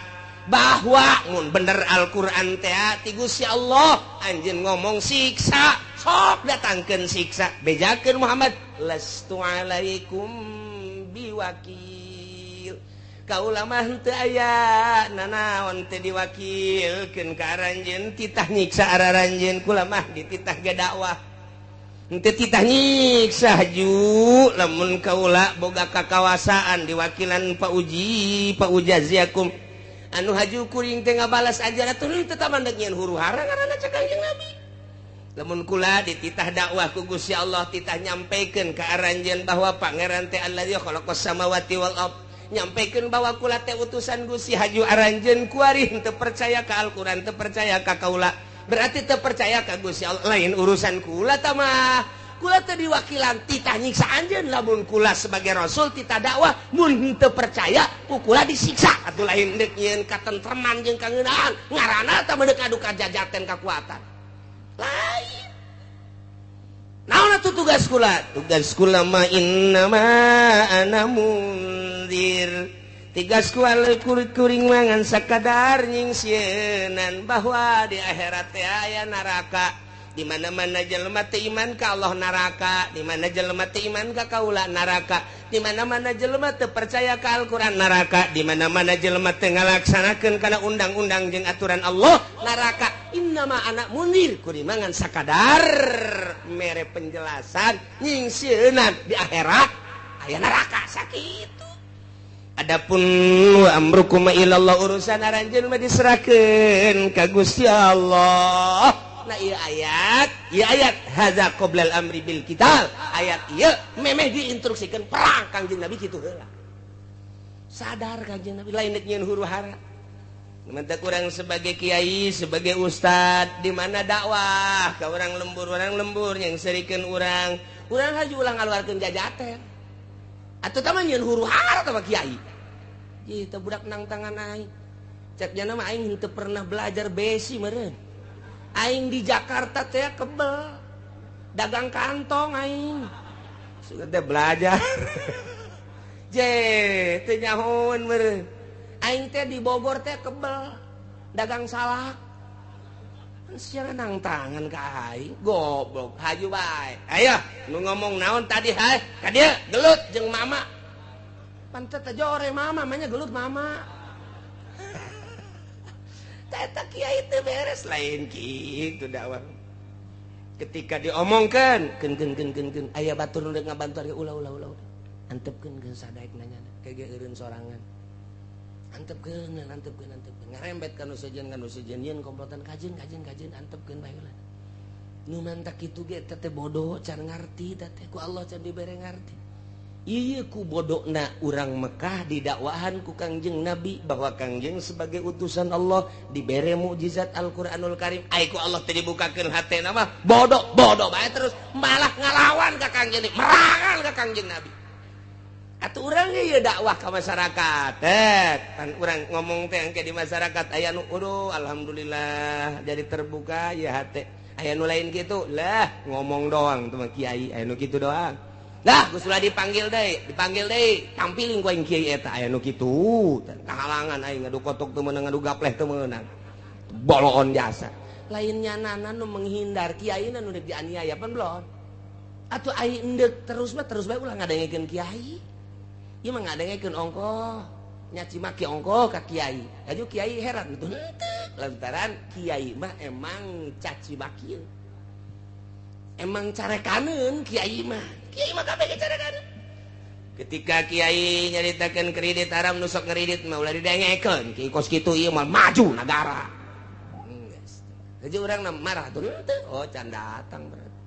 bahwa mun bener Al-Qur'an teh ti Gusti Allah, anjeun ngomong siksa, sok datangkeun siksa, bejakeun Muhammad lastu alaikum biwakil. Kaula mah henteu aya nanaon teh diwakilkeun ka aranjeun, titah nyiksa araranjeun, kula mah dititah ge dakwah. Henteu titah nyiksa haju lamun kaula boga kakawasaan diwakilan Pak Uji, Pak Ujaziakum. Anu haju kuring teh ngabalas ajaran atuh teu mandeg nyeun huru hara ngaranna cek Kangjeng Nabi. Lamun kula dititah dakwah ku Gusti Allah, titah nyampekeun ka aranjeun bahwa pangeran teh allazi khalaqas samawati wal ard, nyampekeun bahwa kula teh utusan Gusti, haju aranjeun kuari henteu percaya ka Al-Qur'an, teu percaya ka kaula. Berarti teu percaya ka Gusti Allah lain urusan kula tah mah. Kula teu diwakilan titah nyiksa anjeun lamun kula sebagai rasul titah dakwah mun henteu percaya ku kula disiksa. Atuh lain deuk nyieun katentreman jeung kangeunaan ngaranna tah medeuk adu kajajaten kakuatan. Lain. Naon atuh tugas kula? Tugas kula mah innama ana mundzir. Tigas kula kuring mangan sakadar nyingsieunan bahwa di akhirat teh aya neraka. Di mana-mana jelema teu iman ka Allah neraka, di mana jelema teu iman ka kaula neraka, di mana-mana jelema teu percaya ka Al-Qur'an neraka, di mana-mana jelema teu ngalaksanakeun kana undang-undang jeung aturan Allah neraka. Innama ana mundzir kuring mangan sakadar mere penjelasan nyingsieunan di akhirat aya neraka sakitu. Adapun wa amrukum ilallah urusan aranjeun mah diserahkeun ka Gusti Allah. Nah ieu ayat hadza qoblal amri bil qital. Ayat ieu memeh diinstruksikeun perang Kangjeng Nabi kitu heula. Sadar Kangjeng Nabi lain deuk nyieun huru hara. Mentak urang sebagai kiai, sebagai ustad di mana dakwah ka urang lembur yang serikeun urang. Urang haju ulah ngaluarkeun jajaten. Atuh tah mah nyieun huru hara tah mah kiai. Ieu teh budak nang tangan aing. Cek jana mah aing henteu pernah belajar besi meureun. Aing di Jakarta teh kebel dagang kantong aing. Sudah teh belajar. Je teu nyahoeun meureun. Aing teh di Bogor teh kebel dagang salak. Sia nang tangan ka aing goblok haju bae. Ayo nu ngomong naon tadi hae ka dieu gelut jeung mama. Pantet teh jore mama manya gelut mama. Eta kiai teu beres lain kitu dakwah. Ketika diomongkeun keun keun keun keun keun aya batur nu ngabantu ari ulah ulah ulah. Antepkeun geus sadaek nanya kege eureun sorangan. Antepkeun antepkeun antepkeun ngarembet ka nu sejen yeun komplotan kajeun kajeun kajeun antepkeun bae heula. Nu mantak kitu ge teh bodoh can ngarti teh ku Allah can dibere ngarti. Ieu ku bodokna urang Mekah didakwahan ku Kangjeng Nabi bahwa Kangjeng sebagai utusan Allah dibere mukjizat Al-Qur'anul Karim. Ai ku Allah teh dibukakeun hatena mah bodoh bodoh bae terus malah ngalawan ka Kangjeng, merangan ka Kangjeng Nabi. Atuh urang ge ieu dakwah ka masyarakat. Pan urang ngomong teh engke di masyarakat aya nu aduh alhamdulillah jadi terbuka ya hate. Aya nu lain kitu lah ngomong doang teh mah kiai aya nu kitu doang. Lah geus ulah dipanggil deui, tampilin ku aing kiai eta aya nu kitu. Kahalangan aing ngadu kotok teu meunang ngadu gapleh teu meunang. Boloon jasa. Lain nyanana nu menghindar kiai nu deuk dianiaya pan belon. Atuh aing endek terus mah terus bae ulah ngadengekeun kiai. Ieu mah ngadengekeun ongkoh, nyaci maki ongkoh ka kiai. Laju kiai heran tuh henteu lantaran kiai mah emang caci maki. Emang carekaneun kiai mah. Kiai mah kabeh carekaneun. Ketika kiai nyaritakeun kredit haram nu sok ngredit mah ulah didengekeun. Kiai kos kitu ieu mah maju nagara. Geus. Laju urang marah tuh henteu. Oh can datang berarti.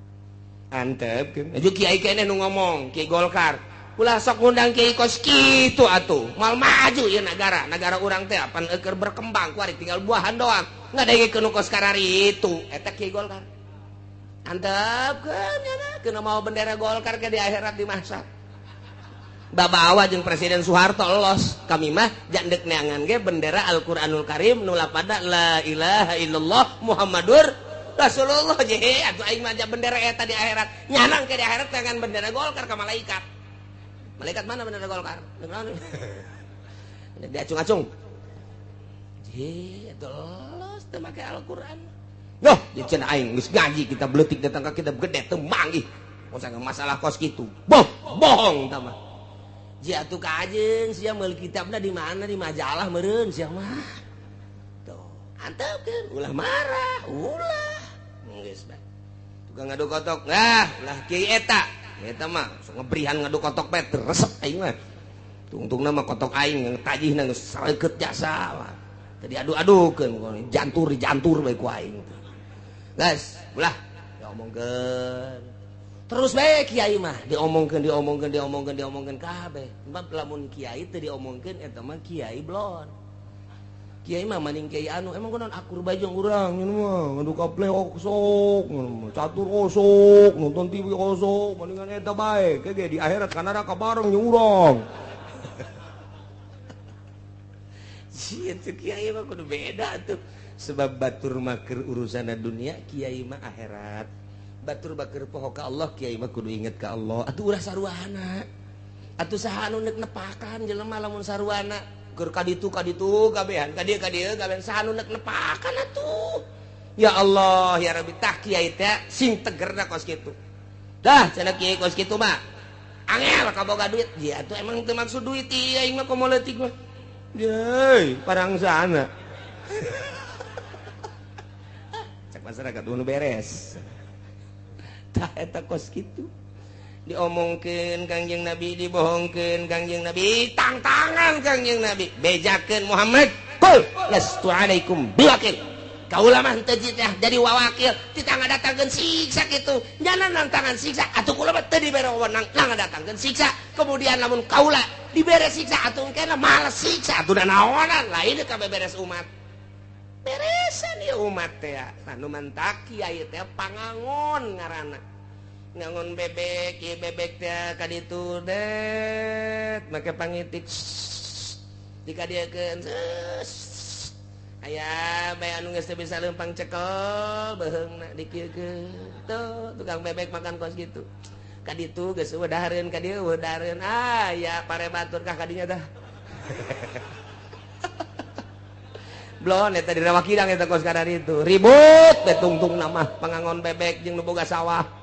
Antepkeun. Laju kiai keneh nu ngomong, Kiai Golkar. Ulah sok ngundang kiai kos kitu atuh. Moal maju ieu nagara. Nagara urang teh apan eueur berkembang kuari tinggal buahan doang. Ngadengekeun nu kos karari itu. Eta Kiai Golkar. Antepkeun nya kena mau bendera Golkar ke di akhirat dimasak. Babawa jeung Presiden Soeharto los. Kami mah jandek neangan ge bendera Al-Qur'anul Karim nu lapada la ilaha illallah Muhammadur Rasulullah je atuh aing mah bendera eta di akhirat. Nyanang ke di akhirat dengan bendera Golkar ka malaikat. Malaikat mana bendera Golkar? Diacung-acung. Je atuh los teu make Al-Qur'an. Loh, cenah aing geus ngaji kita beletik datang ka kita gede teu manggih. Masalah kos kitu. Boh, bohong tah mah. Jia atuh ka ajeun sia meuli kitabna di mana di majalah meureun sia mah. Tuh, antepkeun ulah marah, ulah. Geus bae. Tukang ngadu kotok, nah, ulah kiai eta. Eta mah sok ngebrihan ngadu kotok bae resep aing mah. Tungtungna mah kotok aing tajihna geus sareukeut jasa mah. Tadi adu-adukeun jantur dijantur bae ku aing. Guys, ulah diomongkeun. Terus bae kiai mah diomongkeun diomongkeun diomongkeun diomongkeun kabeh. Sebab lamun kiai teu diomongkeun eta mah kiai blon. Kiai mah maning kiai anu emang kunaon akur bae jeung urang nyeun mah ngadu kaple osok, catur osok, nonton TV osok, mendingan eta bae. Ke di akhirat ka neraka bareng jeung urang. Sieun teh kiai mah kudu beda tuh. Sebab batur mah keur urusanna dunia, kiai mah akhirat. Batur baker poho ka Allah, kiai mah kudu inget ka Allah. Atuh ulah saruana. Atuh saha anu neuk nepakan jelema lamun saruana. Keur kaditu kaditu kabehan ka dieu kabehan saha nu neuk nepakan atuh. Ya Allah ya Rabbi tah kiai teh sing tegerna kos kitu. Dah cenah kiai kos kitu mah. Angel kaboga duit. Ya atuh emang teu maksud duit ieu aing mah komo leutik mah. Deui parang sana. Cek masyarakat nu beres. Tah eta kos kitu. Diomongkeun Kangjeng Nabi, dibohongkeun Kangjeng Nabi, tangtangan Kangjeng Nabi, bejakeun Muhammad, qul lastu alaikum biwakil. Kaula mah henteu jadi wawakil, tita ngadatangkeun siksa kitu. Nyana nantangan siksa, atuh kula mah teu dibere wewenang ngadatangkeun siksa. Kemudian lamun kaula dibere siksa atuh engkena males siksa, atuh naonan lain kabeh beres umat. Beresan ieu umat teh. Anu mantak kiai teh pangangon ngaranna. Ngangon bebek, ieu bebek teh ka ditu det, make pangitik dikadieukeun. Aya bae anu geus teu bisa leumpang cekel beuheungna dikieukeun. Tuh tukang bebek makan kos kitu. Ka ditu geus eueuh dahareun ka dieu eueuh dahareun. Ah ya pare batur kah kadinya tah. Blon eta di Rawakidang eta kos kadar itu. Ribut teh tungtung mah pangangon bebek jeung nu boga sawah.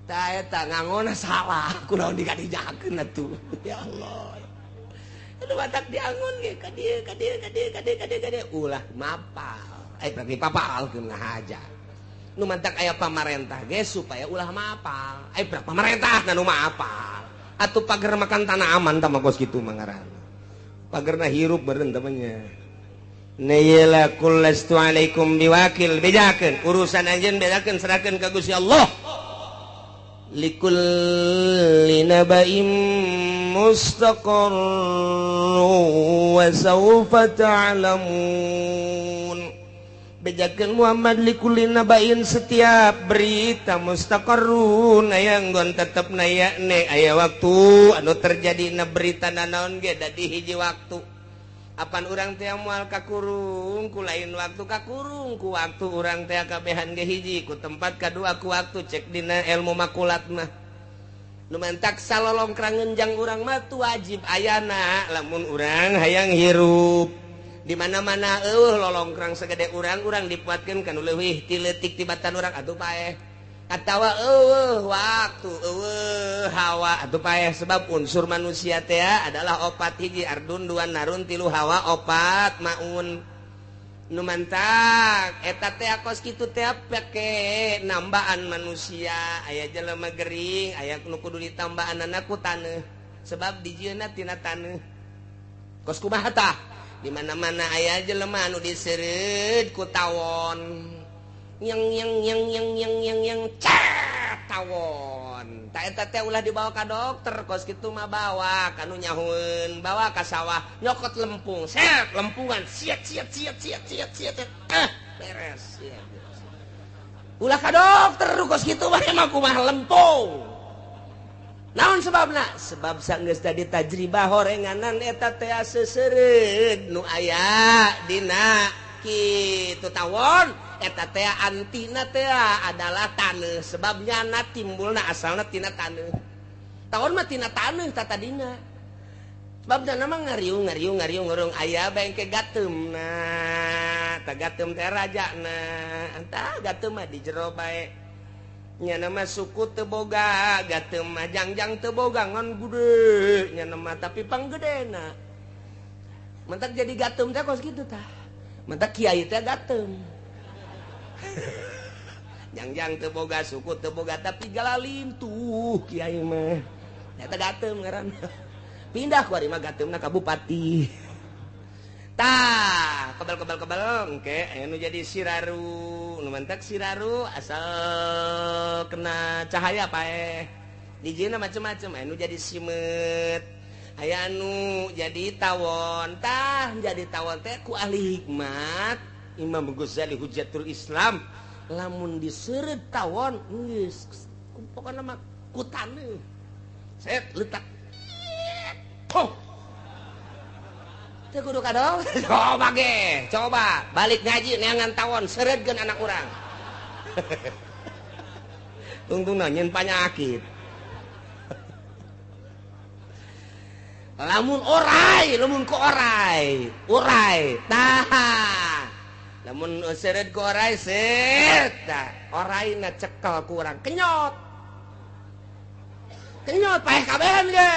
Tah eta ngangonna salah kunaon dikadijakeun atuh. Ya Allah. Aduh batak diangon ge ka dieu ka dieu ka dieu ka dieu ka dieu ka dieu ulah mapal. Eh berarti papalkeun ngahaja. Nu mantak aya pamarentah ge supaya ulah mapal. Eh berarti pamarentah nu mapal. Atuh pager makan tanah aman tah mah kos kitu mah ngaranna. Pagerna hirup beureun temannya. Nayla qul lastu alaikum biwakil, bejakeun urusan anjeun bejakeun serahkeun ka Gusti Allah. Likulli naba'in mustaqarr wa sawfa ta'lamun. Bejakeun Muhammad likulli naba'in setiap berita mustaqarrun aya nggon tetep naya ne aya waktu anu terjadi na berita nanaon ge dadi hiji waktu. Apan urang teh moal kakurung ku lain waktu kakurung ku waktu urang teh kabehan ge hiji ku tempat kadua ku waktu cek dina ilmu makulat mah. Nu mantak salolongkrang ngenjang urang mah tu wajib ayana lamun urang hayang hirup. Di mana-mana eueuh lolongkrang segede urang urang dipuatkeun kana leuwih ti leutik tibatan urang atuh paeh. Atawa eueuh waktu eueuh hawa atuh paeh sebab unsur manusia teh adalah opat hiji ardun dua narun tilu hawa opat maun. Nu mantak eta teh kos kitu teh pake nambaan manusia aya jelema gering aya nu kudu ditambaanana ku taneuh sebab dijieunna tina taneuh. Kos kumaha tah di mana-mana aya jelema anu diseureud ku tawon. Yang yang yang yang yang yang yang cat tawon. Ta eta teh ulah dibawa ka dokter kos kitu mah bawa ka nu nyahueun, bawa ka sawah nyokot lempung, set lempungan siat siat siat siat siat siat. Ah, beres. Ulah ka dokter kos kitu mah emang kumaha lempung. Naon sebabna? Sebab sanggeus tadi tajribah horenganan eta teh seseureud nu aya dina kitu tawon eta teh antina teh adalah taneuh sebab nyana timbulna asalna tina taneuh. Tawon mah tina taneuh tatadina. Sebab nyana mah ngariung ngariung ngariung ngurung aya bengke gateumna. Tah gateum teh rajana. Entah gateum mah di jero bae. Nyana mah suku teu boga, gateum mah jangjang teu boga ngan gede nyana mah tapi panggedena. Mentak jadi gateum teh kos kitu tah. Mentak kiai teh gateum. Jangjang teu boga suku teu boga tapi galalim tuh kiai mah. Eta gateum ngaranna. Pindah ku ari mah gateumna ka bupati. Tah, kebal-kebal-kebal engke aya nu jadi siraru, nu mantak siraru asal kena cahaya paeh. Dijieunna macem-macem aya nu jadi simeut. Aya nu jadi tawon tah jadi tawon teh ku ahli hikmat Imam Ghazali Hujjatul Islam lamun diseureut tawon geus pokona mah ku taneuh set letak oh teu kudu kadol coba ge coba balik ngaji neangan tawon seureutkeun anak urang tungtungna nyeun panyakit. Lamun orai, lamun ku orai, urai, tah. Lamun seureut ku orai, set, tah. Oraina cekel ku urang, kenyot. Kenyot paeh kabehan ge.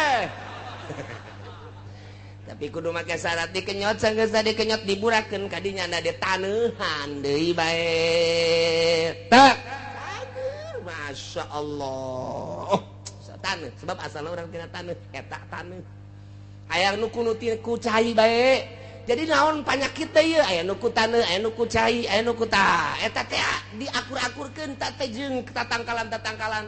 Tapi kudu make syarat dikenyot, sanggeus dikenyot diburakeun ka dinya na ditaneuhan deui bae. Tak. Masya Allah. Taneuh, sebab asalna urang tina taneuh, eta taneuh. Aya nu ku cai bae. Jadi naon panyakit teh ieu aya nu ku taneuh, aya nu ku cai, aya nu ku tah. Eta teh diakur-akurkeun ta teh jeung tatangkalan-tatangkalan.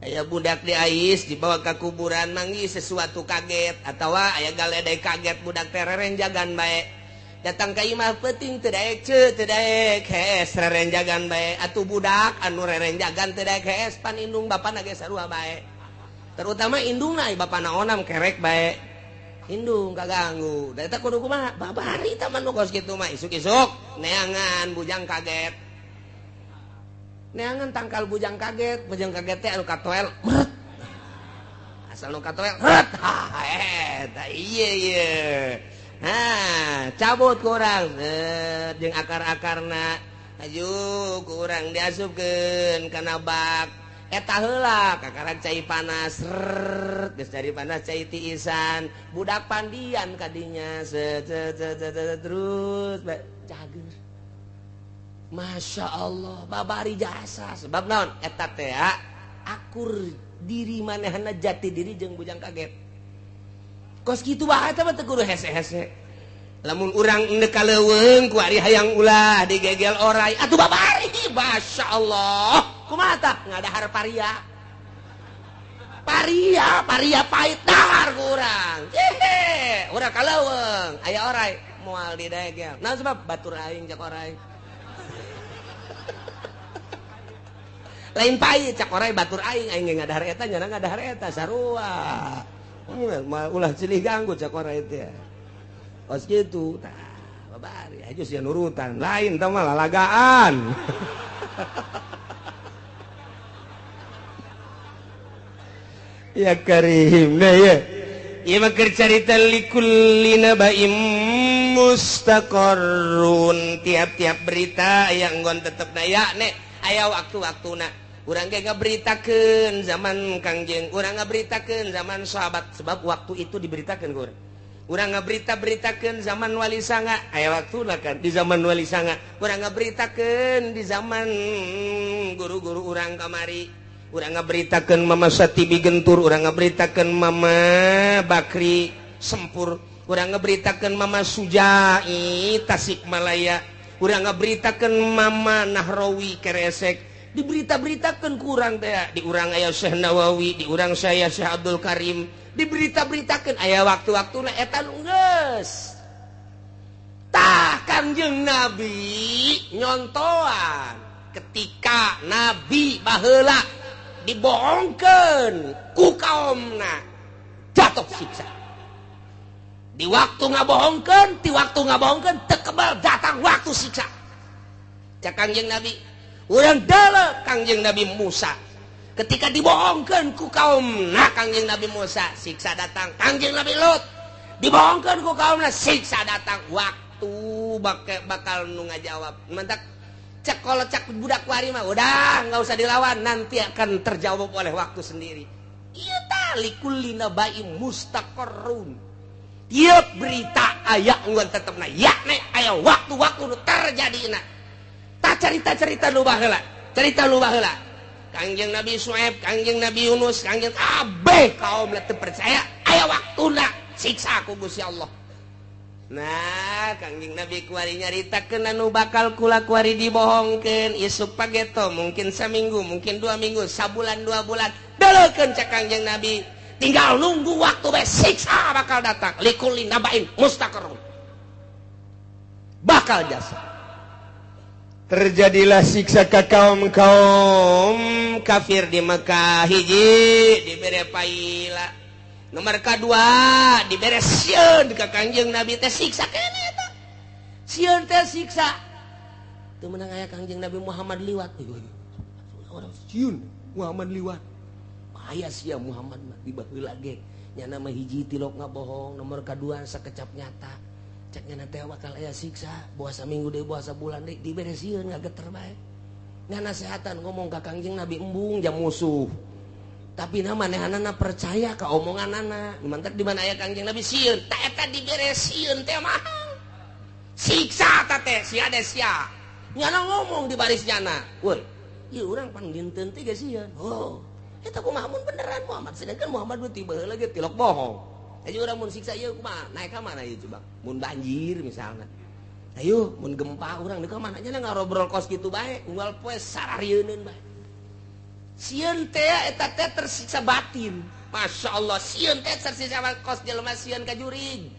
Aya budak diais dibawa ka kuburan manggih sesuatu kaget atawa aya galedai kaget budak teh rerenjagan bae. Datang ka imah peuting teu daek ceu teu daek hees rerenjagan bae. Atuh budak anu rerenjagan teu daek hees pan indung bapana ge sarua bae. Terutama indungna bapana onam kerek bae. Indung kaganggu. Da eta kudu kumaha? Babari tah mah nu kos kitu mah isuk-isuk neangan bujang kaget. Neangan tangkal bujang kaget teh anu katoel meret. Asal nu katoel ret. Eta ieu ieu. Ha, cabut ku urang jeung akar-akarna. Aju ku urang diasupkeun kana bak. Eta heula kakarak cai panas rrrr geus cai panas cai tiisan budak pandian kadinya set set set terus cager. Masya Allah babari jasa sebab naon eta teh akur diri manehna jati diri jeung bujang kaget kos kitu bae eta mah teu kudu hese-hese lamun urang endek ka leuweung ku ari hayang ulah digegel orai atuh babari Masya Allah kumaha tah ngadahar paria paria paria pahit dahar ku urang hehe urang ka leuweung aya orai moal didegel naon sebab batur aing cak orai lain pahit cak orai batur aing aing ge ngadahar eta nyana ngadahar eta sarua ulah silih ganggu cak orai teh kos kitu tah babari aju sia nurutan lain tah mah lalagaan. Ya karim nah ya ieu mah keur carita likulli naba'im mustaqarrun tiap-tiap berita aya enggon tetepna ya nek aya waktu-waktuna urang ge ngaberitakeun zaman Kangjeng urang ngaberitakeun zaman sahabat sebab waktu itu diberitakeun ku urang urang ngaberita-beritakeun zaman Wali Sanga aya waktuna kan di zaman Wali Sanga urang ngaberitakeun di zaman guru-guru urang kamari urang ngaberitakeun Mama Satibi Gentur urang ngaberitakeun Mama Bakri Sempur urang ngaberitakeun Mama Sujai Tasikmalaya urang ngaberitakeun Mama Nahrawi Keresek diberita-beritakeun ku urang teh di urang aya Syekh Nawawi di urang saya Syekh Abdul Karim diberita-beritakeun aya waktu-waktuna eta nu geus tah Kangjeng Nabi nyontoan ketika Nabi baheula dibohongkeun ku kaumna jatuh siksa di waktu ngabohongkeun di waktu ngabohongkeun teu kebal datang waktu siksa cak Kangjeng Nabi urang deuleu Kangjeng Nabi Musa ketika dibohongkeun ku kaumna Kangjeng Nabi Musa siksa datang Kangjeng Nabi Lut dibohongkeun ku kaumna siksa datang waktu bakal nu ngajawab mantak cek kalau cek budak wari mah udah nggak usah dilawan nanti akan terjawab oleh waktu sendiri. Ieu tah likulli naba'in mustaqarrun tiap berita aya enggon tetepna yakne aya waktu-waktu nu terjadina tah carita-carita nu baheula carita nu baheula Kangjeng Nabi Syuaib Kangjeng Nabi Yunus Kangjeng kabeh kaum teu percaya aya waktuna siksa ku Gusti Allah. Nah, Kangjeng Nabi kuari nyaritakeun anu bakal kula kuari dibohongkeun isuk pageto mungkin saminggu, mungkin 2 minggu, sabulan 2 bulan. Deleukeun cak Kangjeng Nabi. Tinggal nunggu waktu bae siksa bakal datang. Likulli naba'in mustaqarrun. Bakal jasa. Terjadilah siksa ka kaum-kaum kafir di Mekah. Hiji dibere paila. Nomor kedua dibere sieun ka Kangjeng Nabi teh siksa keneh eta. Sieun teh siksa. Teu meunang aya Kangjeng Nabi Muhammad liwat. Orang sieun Muhammad liwat. Bahaya sia Muhammad mah di baheula ge. Nyana mah hiji tilok ngabohong, nomor kadua sakecap nyata. Cek nyana teh bakal aya siksa, boa saminggu deui boa sabulan deui dibere sieun ngageter bae. Nganasehatan ngomong ka Kangjeng Nabi embung jam musuh. Tapi na manehanana percaya ka omonganana. Mantak di mana aya Kangjeng Nabi sieun, ta eta dibere sieun teh mah. Siksa ta teh sia de sia. Nyana ngomong di baris nyana. Woi, ieu urang pan dinten teh ge sieun. Oh, eta kumaha mun beneran Muhammad, sedangkan Muhammad nu tiba heula ge tilok bohong. Ayo urang mun siksa ieu kumaha? Naik ka mana ieu coba? Mun banjir misalna. Ayo mun gempa urang deuk ka mana nya ngarobrol kos kitu bae, unggal poe sararieunun bae. Sieun teh eta teh tersiksa batin. Masya Allah, sieun teh tersiksa kos jelema sieun ka jurig.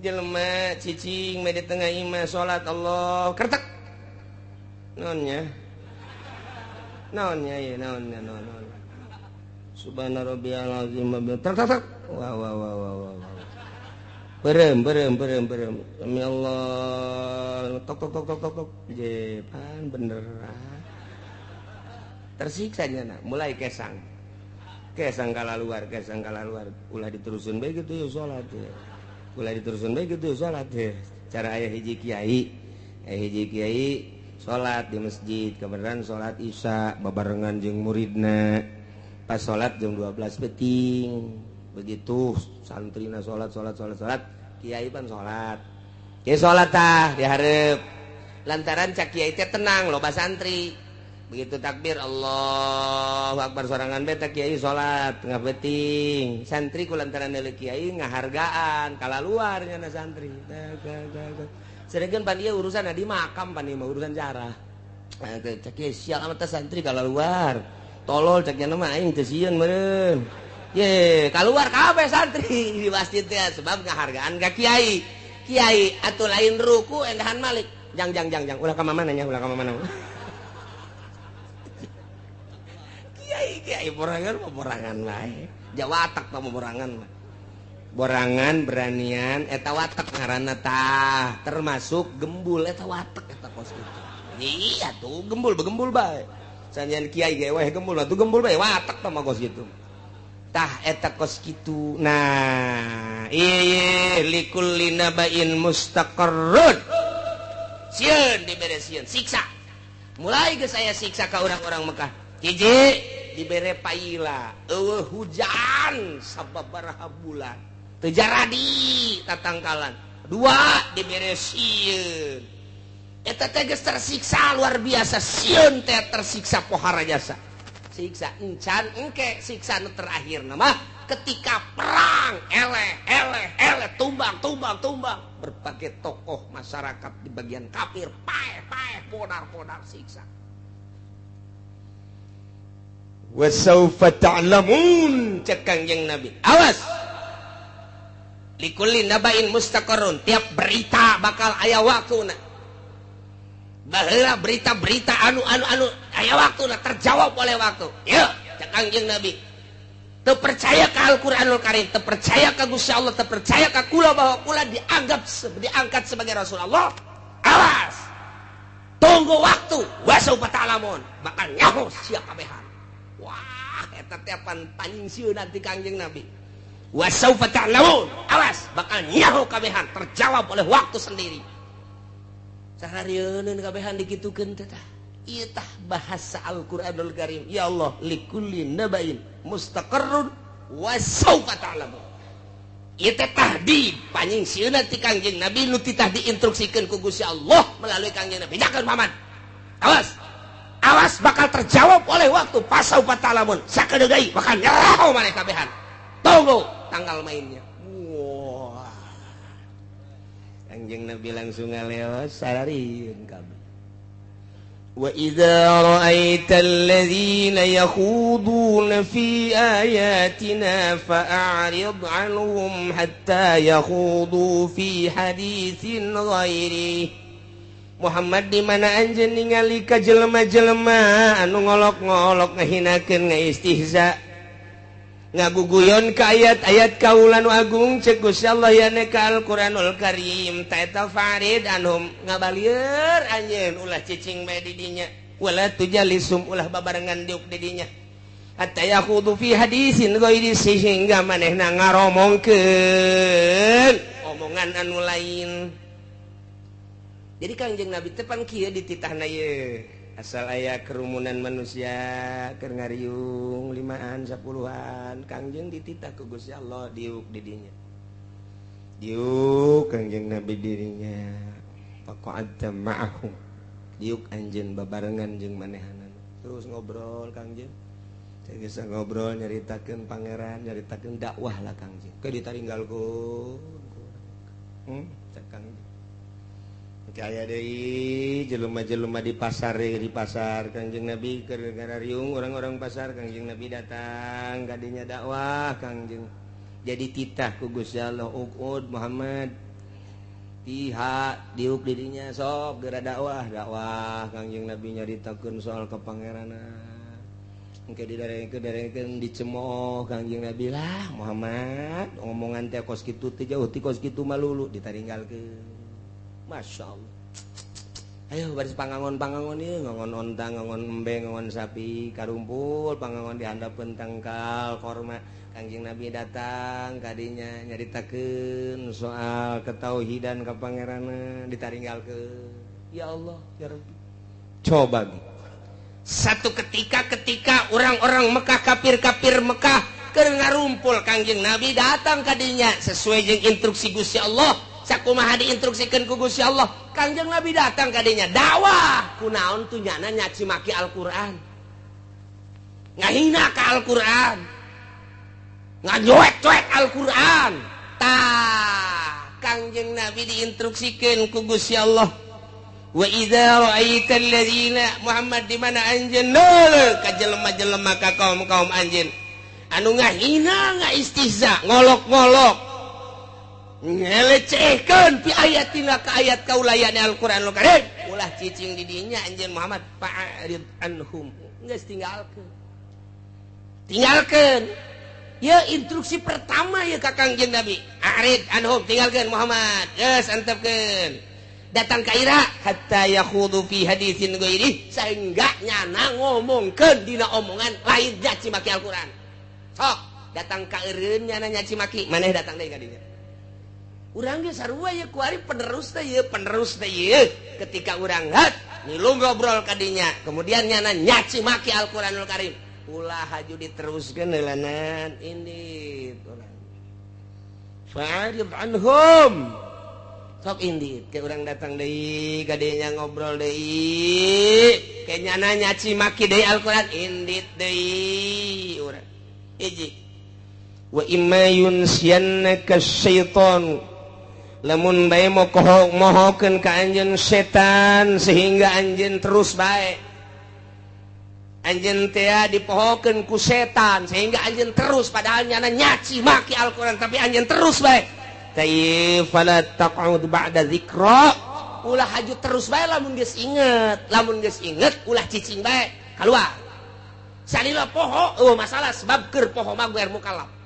Jelema cicing mah di tengah imah salat Allah kertek. Naonnya? Naonnya ya naonnya naon. Subhana rabbiyal azim wa bihamdihi. Tek tek. Wah wah wah wah wah. Berem berem berem berem. Demi Allah. Tok tok tok tok tok tok. Jepan beneran. Tersiksa nyana, mulai kesang. Kesang kala luar, kesang kala luar. Ulah diterusin bae gitu ya salat ya. Ulah diterusin bae gitu ya salat ya. Cara aya hiji kiai salat di masjid, kebenaran salat Isya babarengan jeung muridna. Pas salat jam 12 peting. Begitu santrina salat salat salat salat, kiai pan salat. Kiai salat tah dihareup. Lantaran cak kiai teh tenang loba santri. Begitu takbir Allahu Akbar sorangan beta kiai salat tengah beting. Santri ku lantaran deuleu kiai ngahargaan kala luar nyana santri. Sedangkan pan ieu urusan di makam pan ieu mah urusan jarah. Cak kiai sial amat santri kala luar. Tolol cak nyana mah aing teu sieun meureun. Ye, kaluar kabeh santri di masjid teh sebab ngahargaan ka kiai. Kiai atuh lain ruku endahan malik. Jang jang jang jang ulah ka mana nya ulah ka mana. Kiai borangan mah borangan wae. Jawatak mah borangan mah. Borangan beranian eta watek ngaranna tah, termasuk gembul eta watek eta kos kitu. Iya tuh gembul begembul bae. Sanjan kiai ge weh gembul atuh gembul bae watek tah mah kos kitu. Tah eta kos kitu. Nah, ieu likulli naba'in mustaqarrun. Sieun dibere sieun siksa. Mulai geus aya siksa ka urang-urang Mekah. Hiji dibere paila, eueuh hujan sababaraha bulan. Teu jaradi tatangkalan. Dua dibere sieun. Eta teh geus tersiksa luar biasa, sieun teh tersiksa pohara jasa. Siksa encan engke siksa nu terakhir mah ketika perang eleh eleh eleh tumbang tumbang tumbang berbagai tokoh masyarakat di bagian kafir paeh paeh podar podar siksa. Wa sawfa ta'lamun cek Kangjeng Nabi. Awas. Likulli naba'in mustaqarrun, tiap berita bakal aya waktuna. Baheula berita-berita anu anu anu aya waktuna terjawab oleh waktu. Yeuh, cek Kangjeng Nabi. Teu percaya ka Al-Qur'anul Karim, teu percaya ka Gusti Allah, teu percaya ka kula bahwa kula dianggap diangkat sebagai Rasulullah. Awas. Tunggu waktu, wa sawfa ta'lamun, bakal nyaho sia kabehan. Wah, eta teh pan paningsieun nanti Kangjeng Nabi. Wa sawfa ta'lamun, awas bakal nyaho kabehan terjawab oleh waktu sendiri. Saharieun kabehan dikitukeun teh tah. Ieu tah bahasa Al-Qur'anul Karim. Ya Allah, likulli naba'in mustaqarrun wa sawfa ta'lamun. Ieu teh tahdid paningsieun ti Kangjeng Nabi nu titah diinstruksikeun ku Gusti Allah melalui Kangjeng Nabi. Jakeun Muhammad. Awas. Awas bakal terjawab oleh waktu pasau patalamun sakedegai bakal nyaho maneh kabehan. Tunggu tanggal mainnya. Wah. Kangjeng Nabi langsung ngaleos sararieun kabeh. Wa idza ra'aita alladzina yakhuduna fi ayatina fa'rid 'anhum hatta yakhudu fi haditsin ghairi. Muhammad di mana anjeun ningali ka jelema-jelema anu ngolok-ngolok ngahinakeun ngaistihza ngaguguyon ka ayat-ayat kaula nu agung cek Gusti Allah yane ka Al-Qur'anul Karim ta eta farid anhum ngabalieur anjeun ulah cicing bae di dinya wala tujalisum ulah babarengan diuk di dinya hatta yakhudu fi hadisin ghairi sehingga manehna ngaromongkeun omongan anu lain. Jadi Kangjeng Nabi teh pan kieu dititahna ieu asal aya kerumunan manusia keur ngariung 5-an 10-an Kangjeng dititah ku Gusti Allah diuk di dinya diuk Kangjeng Nabi dirinya faqa'adta ma'ahum diuk anjeun babarengan jeung manehanana terus ngobrol Kangjeng geus ngobrol nyaritakeun pangeran nyaritakeun dakwah lah Kangjeng ke ditaringgalkeun cek Kangjeng kaya deui jelema-jelema di pasar Kangjeng Nabi keur ngariung orang-orang pasar Kangjeng Nabi datang kadinya dakwah Kangjeng jadi titah ku Gusti Allah uqud Muhammad tiha diuk dirinya sok geura dakwah dakwah Kangjeng Nabi nyaritakeun soal kepangeranan engke didarengkeun dicemooh Kangjeng Nabi lah Muhammad omongan teh kos kitu teh jauh ti kos kitu malulu ditaringgalkeun. Masya Allah. Ayo baris pangangon-pangangon ieu ngangon onta, ngangon embe, ngangon sapi, karumpul pangangon di handapeun tangkal korma. Kangjeng Nabi datang kadinya nyaritakeun soal ketauhidan ka pangeranna ditaringgalkeun. Ya Allah, ya Rabbi. Coba ge. Satu ketika orang-orang Mekah kafir-kafir Mekah keur ngarumpul Kangjeng Nabi datang kadinya sesuai jeung instruksi Gusti Allah. Sakumaha diinstruksikeun ku Gusti Allah Kangjeng Nabi datang kadinya dakwah kunaon tuh nyana nyaci maki Al-Qur'an ngahina ka Al-Qur'an ngajoek-joek Al-Qur'an tah Kangjeng Nabi diinstruksikeun ku Gusti Allah wa idza ra'aita alladzina Muhammad di mana anjeun ka jelema-jelema ka kaum-kaum anjeun anu ngahina ngaistihza ngolok-ngolok ngelecehkeun fi ayatina ka ayat kaulayane Al-Qur'anul Karim ulah cicing di dinya anjeun Muhammad fa'rid anhum geus tinggalkeun tinggalkeun ya instruksi pertama ya ka Kangjeng Nabi a'rid anhum tinggalkeun Muhammad geus antepkeun datang ka ira hatta yakhudu fi haditsin ghairi sehingga nyana ngomongkeun dina omongan lain nyaci maki Al-Qur'an sok datang ka eureun nyana nyaci maki maneh datang deui ka dinya. Urang ge sarua ye kuari penerus teh ye penerus teh ye ketika urang hat milu ngobrol kadinya kemudian nyana nyaci maki Al-Qur'anul Karim ulah haju diteruskeun heulanan indit urang fa'rid anhum sok indit ke urang datang deui kadinya ngobrol deui ke nyana nyaci maki deui Al-Qur'an indit deui urang hiji wa imma yunsiyannaka syaitan lamun bae mohokeun ka anjeun setan sehingga anjeun terus bae anjeun teh dipohokeun ku setan sehingga anjeun terus padahal nyana nyaci maki Al-Qur'an tapi anjeun terus bae tayyib fala taq'ud ba'da dzikra ulah haju terus bae lamun geus inget ulah cicing bae kaluar salila poho eueuh masalah sebab keur poho mah guer mukallaf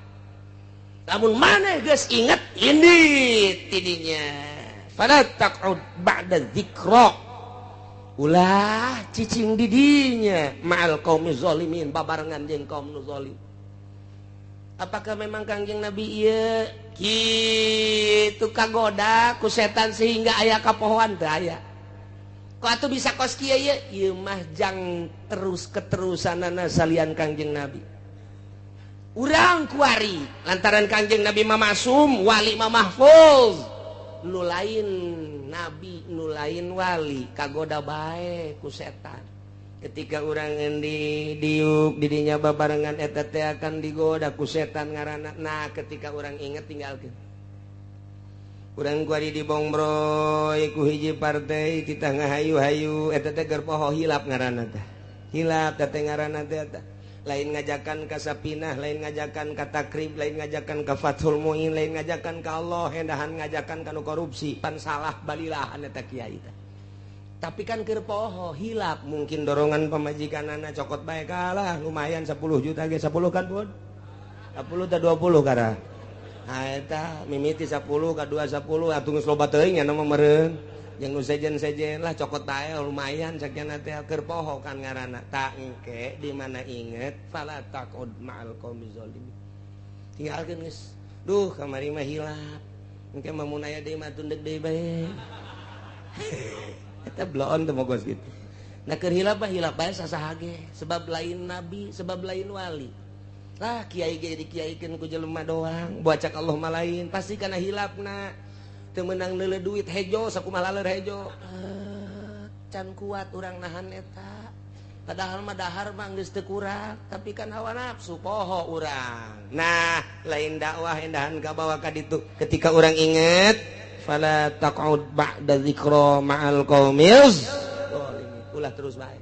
lamun maneh geus inget indit tidinya fala taq'ud ba'da dzikra ulah cicing didinya ma'al qaumi zalimin babarengan jeung kaum nu zalim. Apakah memang Kangjeng Nabi ieu kitu kagoda ku setan sehingga aya kapohoan teu aya? Kok atuh bisa kos kieu ieu? Ieu mah jang terus keterusanana salian Kangjeng Nabi. Urang kuari lantaran Kangjeng Nabi mah masum, wali mah mahfuz. Nu lain nabi, nu lain wali, kagoda bae ku setan. Ketika urang endi diuk didinya babarengan eta teh akan digoda ku setan ngaranna. Nah, ketika urang inget tinggalkeun. Urang kuari di Bongbroy ku hiji partai kita ngahayu-hayu eta teh keur poho hilap ngaranna teh. Hilap teh ngaranna teh eta. Lain ngajakan ka Sapinah, lain ngajakan ka Takrib, lain ngajakan ka Fathul Muin, lain ngajakan ka Allah, hendahan ngajakan ka nu korupsi, pan salah balilahan eta kiai teh. Tapi kan keur poho hilap, mungkin dorongan pamajikanana cokot bae kalah lumayan 10 juta ge 10 kan Bun. 10 ta 20 kara. Ha eta mimiti 10 ka 2 10 atuh geus loba teuing nya mah meureun. Jeung nu sejen-sejen lah cokot bae lumayan sakiana teh keur poho kan ngaranna. Tak engke di mana inget fala taqud ma'al qaumi zalimin. Tinggalkeun geus. Duh kamari mah hilap. Engke mah mun aya deui mah tundek deui bae. Eta bloon teu mogos kitu. Nah keur hilap mah hilap bae sasaha ge, sebab lain nabi, sebab lain wali. Lah kiai ge dikiaikeun ku jelema doang, bocak Allah mah lain, pasti kana hilapna. Teu meunang neuleuh duit hejo sakumaha laleur hejo. Can kuat urang nahan eta. Padahal mah dahar mah geus teu kurang, tapi kan hawa nafsu poho urang. Nah, lain dakwah endahan kabawa ka ditu. Ketika urang inget fala taq'ud ba'da dzikra ma'al qaumil zalimin. Ulah terus bae.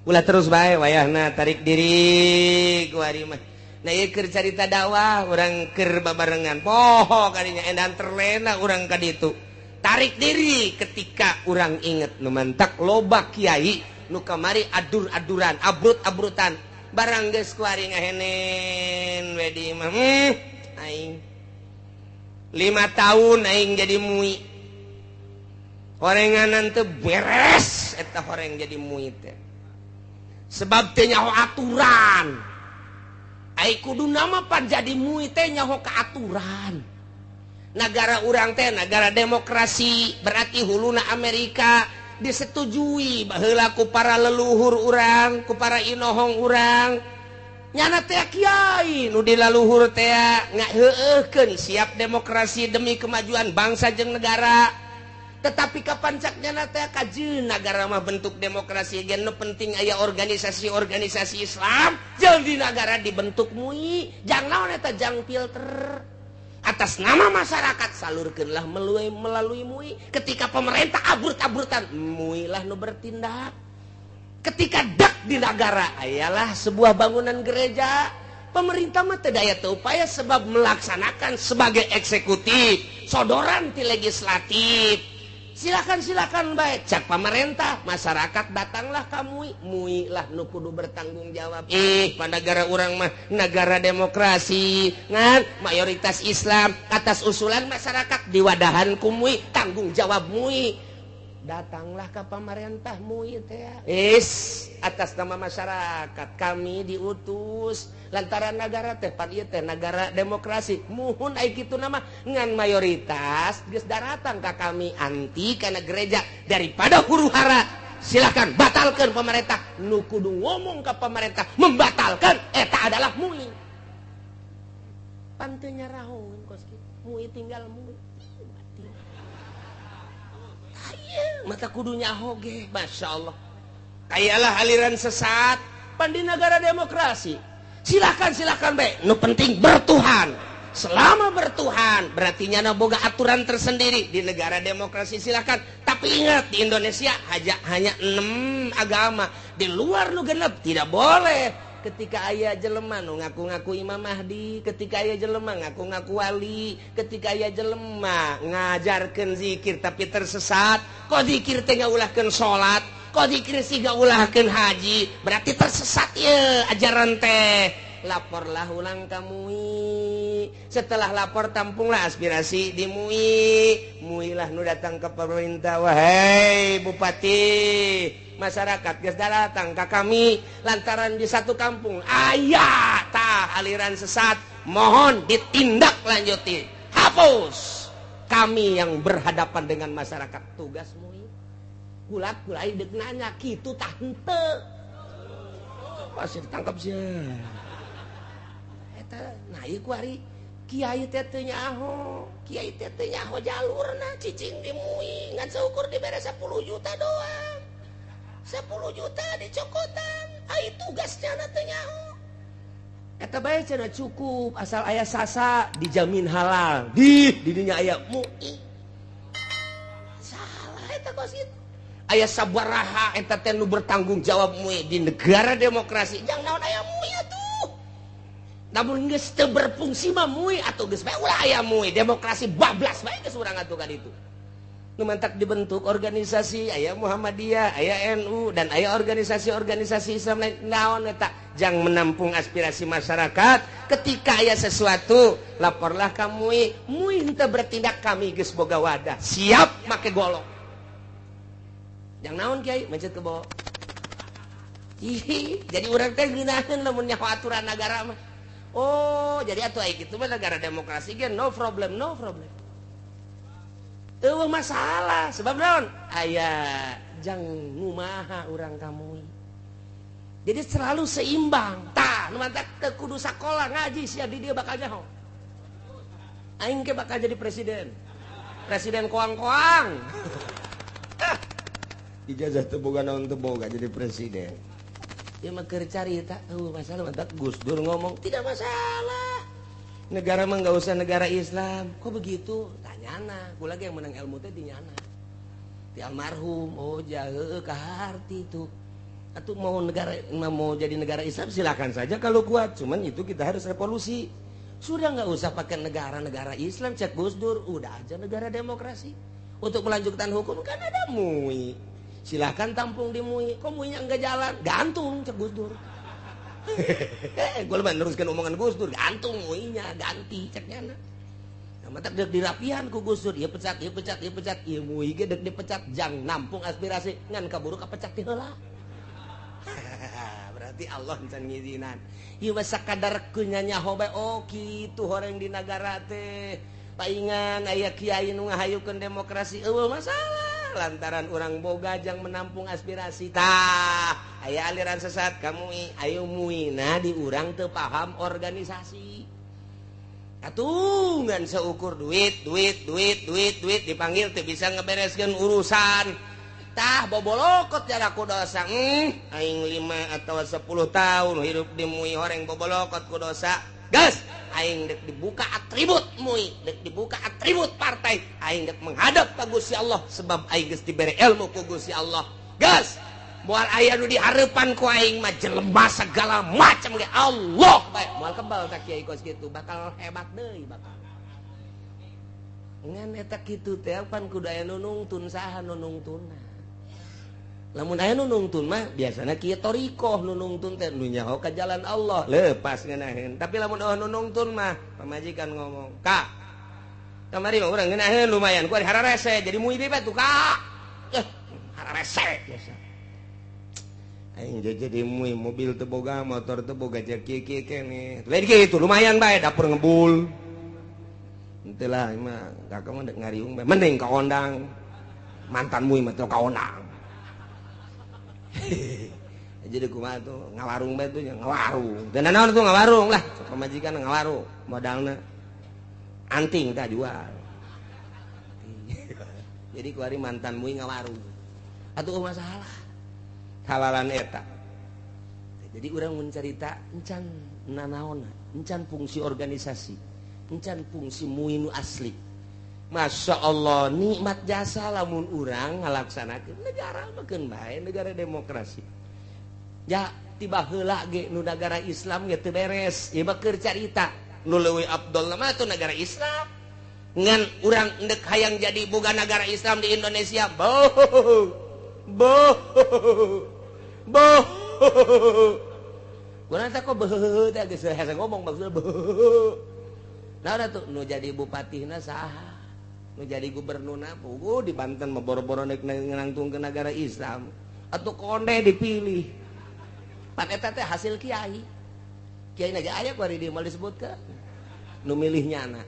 Ulah terus bae wayahna tarik diri ku ari mah. Nah ieu keur carita dakwah urang keur babarengan poho kadinya endahan terlena urang ka ditu. Tarik diri ketika urang inget nu mantak loba kiai nu kamari adur-aduran, abrut-abrutan. Barang geus ku ari ngahenen we di imah. Aing 5 tahun aing jadi mui. Horenganan teu beres eta horeng jadi mui teh. Sebab teh nyaho aturan. Ai kudu nama pan jadi mui teh nyaho ka aturan. Nagara urang teh nagara demokrasi, berarti huluna Amerika disetujui baheula ku para leluhur urang, ku para inohong urang. Nyana teh kiai nu di laluhur teh ngaheueuhkeun siap demokrasi demi kemajuan bangsa jeung negara. Tetapi kapan cak nyana teh kajeun nagara mah bentuk demokrasi ge nu penting aya organisasi-organisasi Islam jeung di nagara dibentuk MUI jang naon eta jang filter atas nama masyarakat salurkeunlah melalui MUI. Ketika pemerintah abrut-abrutan MUI lah nu bertindak. Ketika dak di negara ayalah sebuah bangunan gereja, pemerintah mah teu daya teu upaya sebab melaksanakan sebagai eksekutif sodoran ti legislatif. Silakan bae cak pemerintah, masyarakat datanglah ka MUI, MUI lah nu kudu bertanggung jawab. Pada negara urang mah negara demokrasi ngan mayoritas Islam atas usulan masyarakat diwadahan ku MUI, tanggung jawab MUI. Datanglah ke pemerintah MUI teh. Is atas nama masyarakat kami diutus lantaran negara teh pan ieu teh negara demokrasi. Muhun ai kitu nama ngan mayoritas geus daratang ka kami anti kana gereja daripada huru hara. Silakan batalkan pemerintah. Nu kudu ngomong ke pemerintah membatalkan eta adalah MUI. Pan teu nyarahoeun kos kitu. MUI tinggal MUI. Mata kudunya hoge, masya Allah. Kayalah aliran sesat, pan di negara demokrasi. Silakan bae. Nu penting bertuhan. Selama bertuhan, berarti nyana boga aturan tersendiri di negara demokrasi silakan. Tapi ingat di Indonesia hanya 6 agama. Di luar nu genep tidak boleh. Ketika aya jelema nu ngaku-ngaku Imam Mahdi, ketika aya jelema ngaku-ngaku wali, ketika aya jelema ngajarkeun zikir tapi tersesat, kok zikir teh ngaulahkeun salat, kok zikir sih ngaulahkeun haji, berarti tersesat ye ajaran teh. Laporlah ulang ka MUI. Setelah lapor tampunglah aspirasi di MUI. MUI lah nu datang ke pemerintah, wahai bupati, masyarakat geus datang ka kami lantaran di satu kampung aya tah aliran sesat, mohon ditindak lanjuti, hapus. Kami yang berhadapan dengan masyarakat, tugas MUI. Kulak-kulai deuk nanya kitu tah henteu. Pasti ditangkap sia. Eta nah ieu ku ari kiai teh teu nyaho, kiai teh teu nyaho jalurna cicing di MUI ngan saukur dibere 10 juta doang. 10 juta dicokotan, ai tugasnya na teu nyaho. Eta bae cenah cukup asal aya sasa dijamin halal. Di dinya aya MUI. Salah eta kos kitu. Aya sabaraha eta teh nu bertanggung jawab MUI di negara demokrasi. Jang naon aya MUI atuh. Namun geus teu berfungsi mah MUI atuh geus bae ulah aya MUI. Demokrasi bablas bae geus urang atuh ka ditu. Nu mantak dibentuk organisasi aya Muhammadiyah, aya NU dan aya organisasi-organisasi Islam lain. Naon eta jang menampung aspirasi masyarakat. Ketika aya sesuatu laporlah ka MUI, MUI henteu bertindak, kami geus boga wadah, siap make golok. Jang naon kiai mencet kebo. Ih, jadi urang teh ngeunaheun lamun nyaho aturan negara mah. Oh, jadi atuh aya kitu mah negara demokrasi ge no problem, no problem. Eueuh masalah sebab naon? Aya jang ngumaha urang ka MUI. Jadi selalu seimbang. Tah, nu mantak teu kudu sakola ngaji sia di dieu bakal nyaho. Aing ge bakal jadi presiden. Presiden koang-koang. Ijazah teu boga naon teu boga jadi presiden. Ieu mah keur carita, eueuh masalah mantak Gus Dur ngomong tidak masalah. Negara mah nggak usah negara Islam. Kok begitu? Tanyana. Gue lagi yang menang ilmu teh di nyana. Di almarhum. Oh jahe kaharti itu. Atau mau negara mau jadi negara Islam silakan saja kalau kuat. Cuman itu kita harus revolusi. Sudah nggak usah pakai negara-negara Islam. Cek Gus Dur, udah aja negara demokrasi. Untuk melanjutkan hukum kan ada MUI. Silakan tampung di MUI. Kok MUI-nya nggak jalan? Gantung cek Gus Dur. Gue lebih neruskan omongan Gus Dur, gantung MUI-nya, ganti ceknya na. Nah, mata dek dirapihan ku Gus Dur, ieu pecat, ieu pecat, ieu pecat, ieu MUI ge dek dipecat, jang nampung aspirasi ngan kaburu kapecat ti heula. Berarti Allah can ngizinan. Ieu mah sakadar kunya nyaho bae, oh kitu horeng di nagara teh. Paingan aya kiai nu ngahayukeun demokrasi, eueuh masalah. Lantaran orang boga jang menampung aspirasi. Tah, aya aliran sesat ka MUI, ayo MUI nah di urang teu paham organisasi. Atuh ngan seukur duit, duit, duit, duit, duit dipanggil teu bisa ngebereskeun urusan. Tah bobolokot jarak ku dosa. Aing 5 atau 10 tahun hidup di MUI horeng bobolokot ku dosa. Gas, aing dek dibuka atribut MUI, dek dibuka atribut partai, aing dek menghadap ka Gusti Allah sebab aing geus dibere ilmu ku Gusti Allah. Gas, moal aya nu dihareupan ku aing mah jelema segala macam ge Allah bae. Moal kebal tak kiai kos kitu, bakal hebat deui bakal. Ngan eta kitu teh pan kudu aya nu nungtun, saha nu nungtunna. Lamun aya nu nungtun mah biasana kieu thoriqoh nu nungtun teh nu nyaho ka jalan Allah lepas ngeunaheun. Tapi lamun eueuh nu nungtun mah pamajikan ngomong, "Kak, kamari mah urang ngeunaheun lumayan ku ari hararese jadi MUI deui bae tuh, Kak." Hararese biasa. Aing jadi MUI mobil teu boga, motor teu boga jeung kieu-kieu keneh. Lain kitu lumayan bae dapur ngebul. Henteu lah mah kakak mah dek ngariung bae mending ka ondang. Mantan MUI mah teu ka ondang. Jadi kumaha tuh ngawarung bae tuh ngawarung. Dan naon tuh ngawarung lah, pamajikan ngawarung, modalna anting tah jual. Jadi kuari mantan MUI ngawarung. Atuh masalah. Halalan eta. Jadi urang mun carita encan nanaonna, encan fungsi organisasi, encan fungsi MUI nu asli. Masya Allah nikmat jasa lamun urang ngalaksanakeun negara mah keun bae negara demokrasi. Ya tiba heula ge nu negara Islam ge teu beres. Ieu mah keur carita nu leuwih afdol mah tuh negara Islam. Ngan urang endek hayang jadi boga negara Islam di Indonesia. Boh. Boh. Boh. Urang teh kok beuh teh geus hese ngomong maksudna beuh. Nah tuh nu jadi bupatihna saha? Nu jadi gubernurna puguh di Banten mah boro-boro nek nangtung ke negara Islam atuh konde dipilih. Pan eta teh hasil kiai. Kiai na ge aya ku ari dieu moal disebutkeun. Nu milih nyana.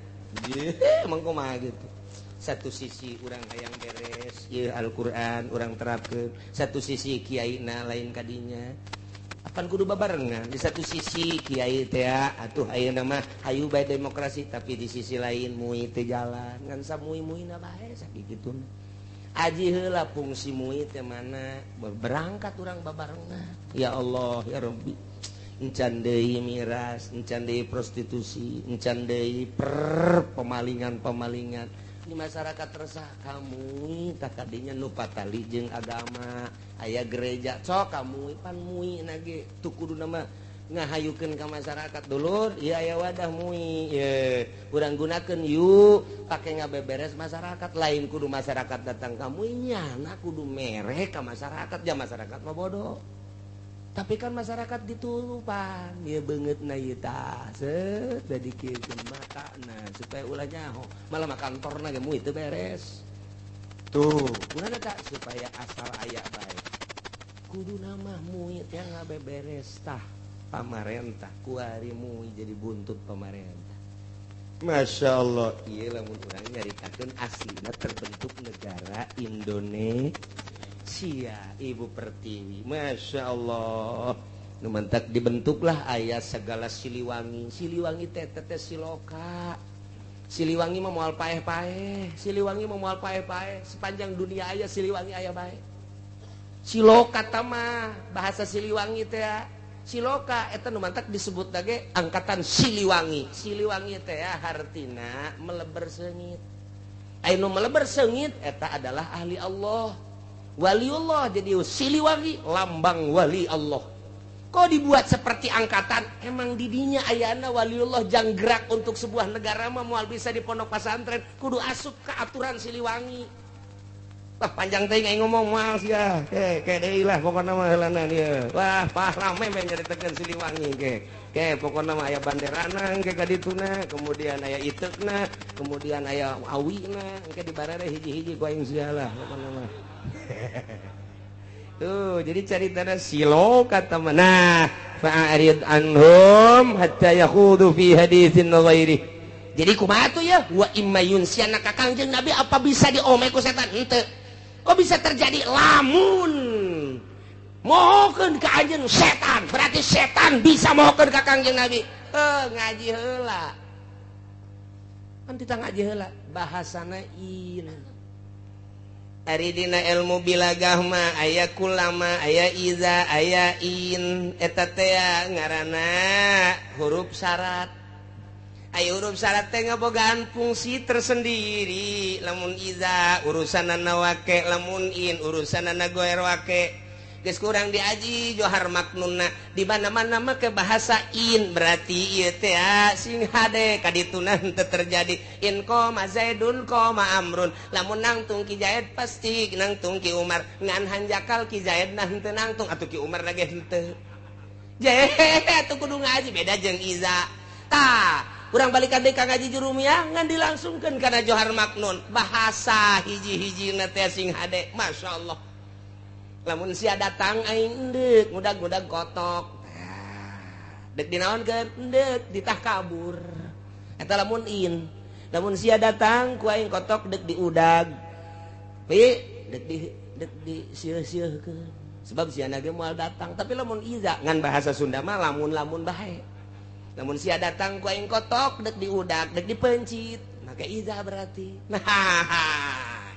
Emang kumaha gitu. Satu sisi urang hayang beres ieu Al-Qur'an urang terapkeun, satu sisi kiaina lain kadinya. Apan kudu babarengan. Di satu sisi kiai teh atuh ayeuna mah hayu bae demokrasi, tapi di sisi lain MUI teh jalan ngan samui-muina bae sakituna. Aji heula fungsi MUI teh mana berangkat urang babarengan. Ya Allah ya Rabbi. Encan deui miras, encan deui prostitusi, encan deui pemalingan-pemalingan. Di masyarakat resah kamu tak kadinya nu patali jeung agama, aya gereja sok kamu pan mui nage tuh kudu nama ngahayukeun ka masyarakat dulur, ieu aya wadah mui ye urang gunakeun yuk pake ngabeberes masyarakat, lain kudu masyarakat datang ka mui nyana kudu mere ka masyarakat, ja masyarakat mah bodoh. Tapi kan masyarakat diturupan ieu beungeutna ieu tah set dadikeun matana supaya ulah nyaho malah mah kantorna ge mui teu beres. Tuh, kunaon tah supaya asal aya bae. Kuduna mah mui teh ngabeberes tah pamarentah kuari mui jadi buntut pamarentah. Masya Allah, ieu lamun urang nyaritakeun aslina terbentuk negara Indonesia Ibu Pertiwi. Masya Allah, nu mantak dibentuklah aya segala Siliwangi. Siliwangi teh teh siloka. Siliwangi mah moal paeh-paeh, Siliwangi mah moal paeh-paeh, sepanjang dunia aya Siliwangi aya bae. Siloka tah bahasa Siliwangi teh siloka eta nu mantak disebut lagi angkatan Siliwangi. Siliwangi teh hartina meleber seungit. Anu meleber seungit eta adalah ahli Allah, waliullah. Jadi Siliwangi lambang wali Allah. Kok dibuat seperti angkatan? Emang didinya ayana waliullah janggerak untuk sebuah negara mah moal bisa di pondok pesantren, kudu asup ke aturan Siliwangi. Wah panjang teh aing ngomong moal sia. Ke deui lah pokona mah heulana ieu. Wah, pah rame meh nyaritakeun Siliwangi ke. Ke pokona mah aya banderana engke ka dituna, kemudian aya iteukna, kemudian aya awina, engke dibarere hiji-hiji ku aing sia lah pokona mah. Tuh, jadi caritana silo kata mah. Nah, fa'arid anhum hatta yakhudu fi haditsin ghairi. Jadi kumaha tuh ya? Wa imma yunsiana ka Kangjeng Nabi apa bisa diome ku setan? Henteu. Kok bisa terjadi lamun mohokeun ka anjeun setan, berarti setan bisa mohokeun ka Kangjeng Nabi. Ngaji heula. Kan kita ngaji heula bahasana in. Ari dina ilmu bilagah mah aya kulama, aya iza, aya in, eta teh ngaranna huruf syarat. Aya huruf syarat teh ngabogaan fungsi tersendiri. Lamun iza urusanana wake, lamun in urusanana goer wake. Geus kurang diaji johar maknunna di mana-mana mah ke bahasa in berarti ieu teh sing hade kadituna henteu terjadi. In qoma Zaidun qoma Amrun, lamun nangtung Ki Zaid pasti nangtung Ki Umar, ngan hanjakal Ki Zaid nah henteu nangtung atuh Ki Umar lagi henteu. Jehe atuh kudu ngaji beda jeung iza. Tah kurang balikan deui ka ngaji jurumiyah ngan dilangsungkeun kana johar maknun bahasa hiji-hijina teh sing hade. Masyaallah. Lamun sia datang aing endeuk ngudag-ngudag kotok. Dek dinaonkeun endeuk ditah kabur. Eta lamun in. Lamun sia datang ku aing kotok dek diudag. Pi dek di sieuh-sieuhkeun. Sebab sia ge moal datang. Tapi lamun iza ngan bahasa Sunda mah lamun-lamun bae. Lamun sia datang ku aing kotok dek diudag, dek dipencit. Maka iza berarti. Nah,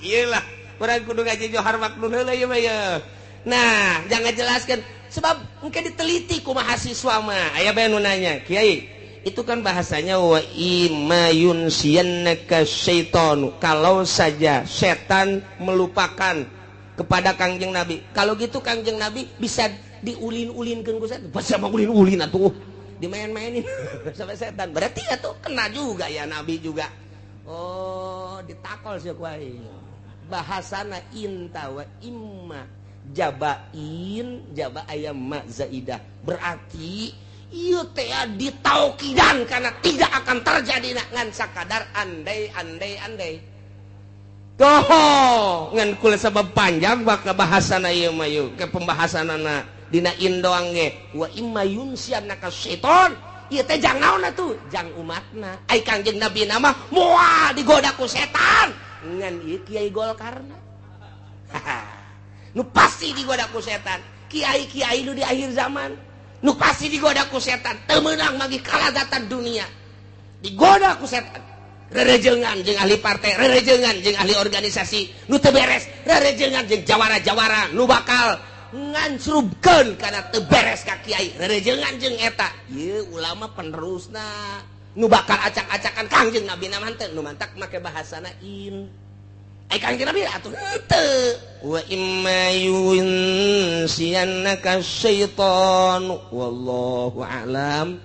iyalah urang kudu ngaji johar maknun heula ieu mah ye. Nah, jangan jelaskan sebab engke diteliti ku mahasiswa mah. Aya bae nu nanya, "Kiai, itu kan bahasanya wa imma yunsiyannaka syaitanu." Kalau saja setan melupakan kepada Kangjeng Nabi. Kalau gitu Kangjeng Nabi bisa diulin-ulinkeun ku setan. Bahasa mah ulin-ulin atuh. Dimain-mainin sampai setan. Berarti atuh kena juga ya Nabi juga. Oh, ditakol sih ku aing. Bahasana inta wa imma jabain jaba ayam ma zaidah berarti ieu teh ditaukidan karena tidak akan terjadi ngan sakadar andai andai andai. Toho ngan kula sabab panjang baka bahasana ieu mah ieu ke pembahasanana dina in doang ge wa imma yunsianaka syaiton ieu teh jang naon atuh jang umatna ai Kangjeng Nabi na mah moal digoda ku setan ngan ieu kiai Golkarna. Nu pasti digoda ku setan. Kiai-kiai nu di akhir zaman nu pasti digoda ku setan, teu meunang magi kalazatan dunia. Digoda ku setan. Rerejengan jeung ahli partai, rerejengan jeung ahli organisasi nu teu beres, rerejengan jeung jawara-jawara nu bakal Ngancrubkeun kana teu beres ka kiai. Rerejengan jeung eta. Ieu ulama penerusna. Nu bakal acak-acakan Kangjeng Nabi na mah henteu, nu mantak make bahasana in. Ai Kangjeng Nabi atuh henteu. Wa imma yunsiyannaka syaitan wallahu a'lam.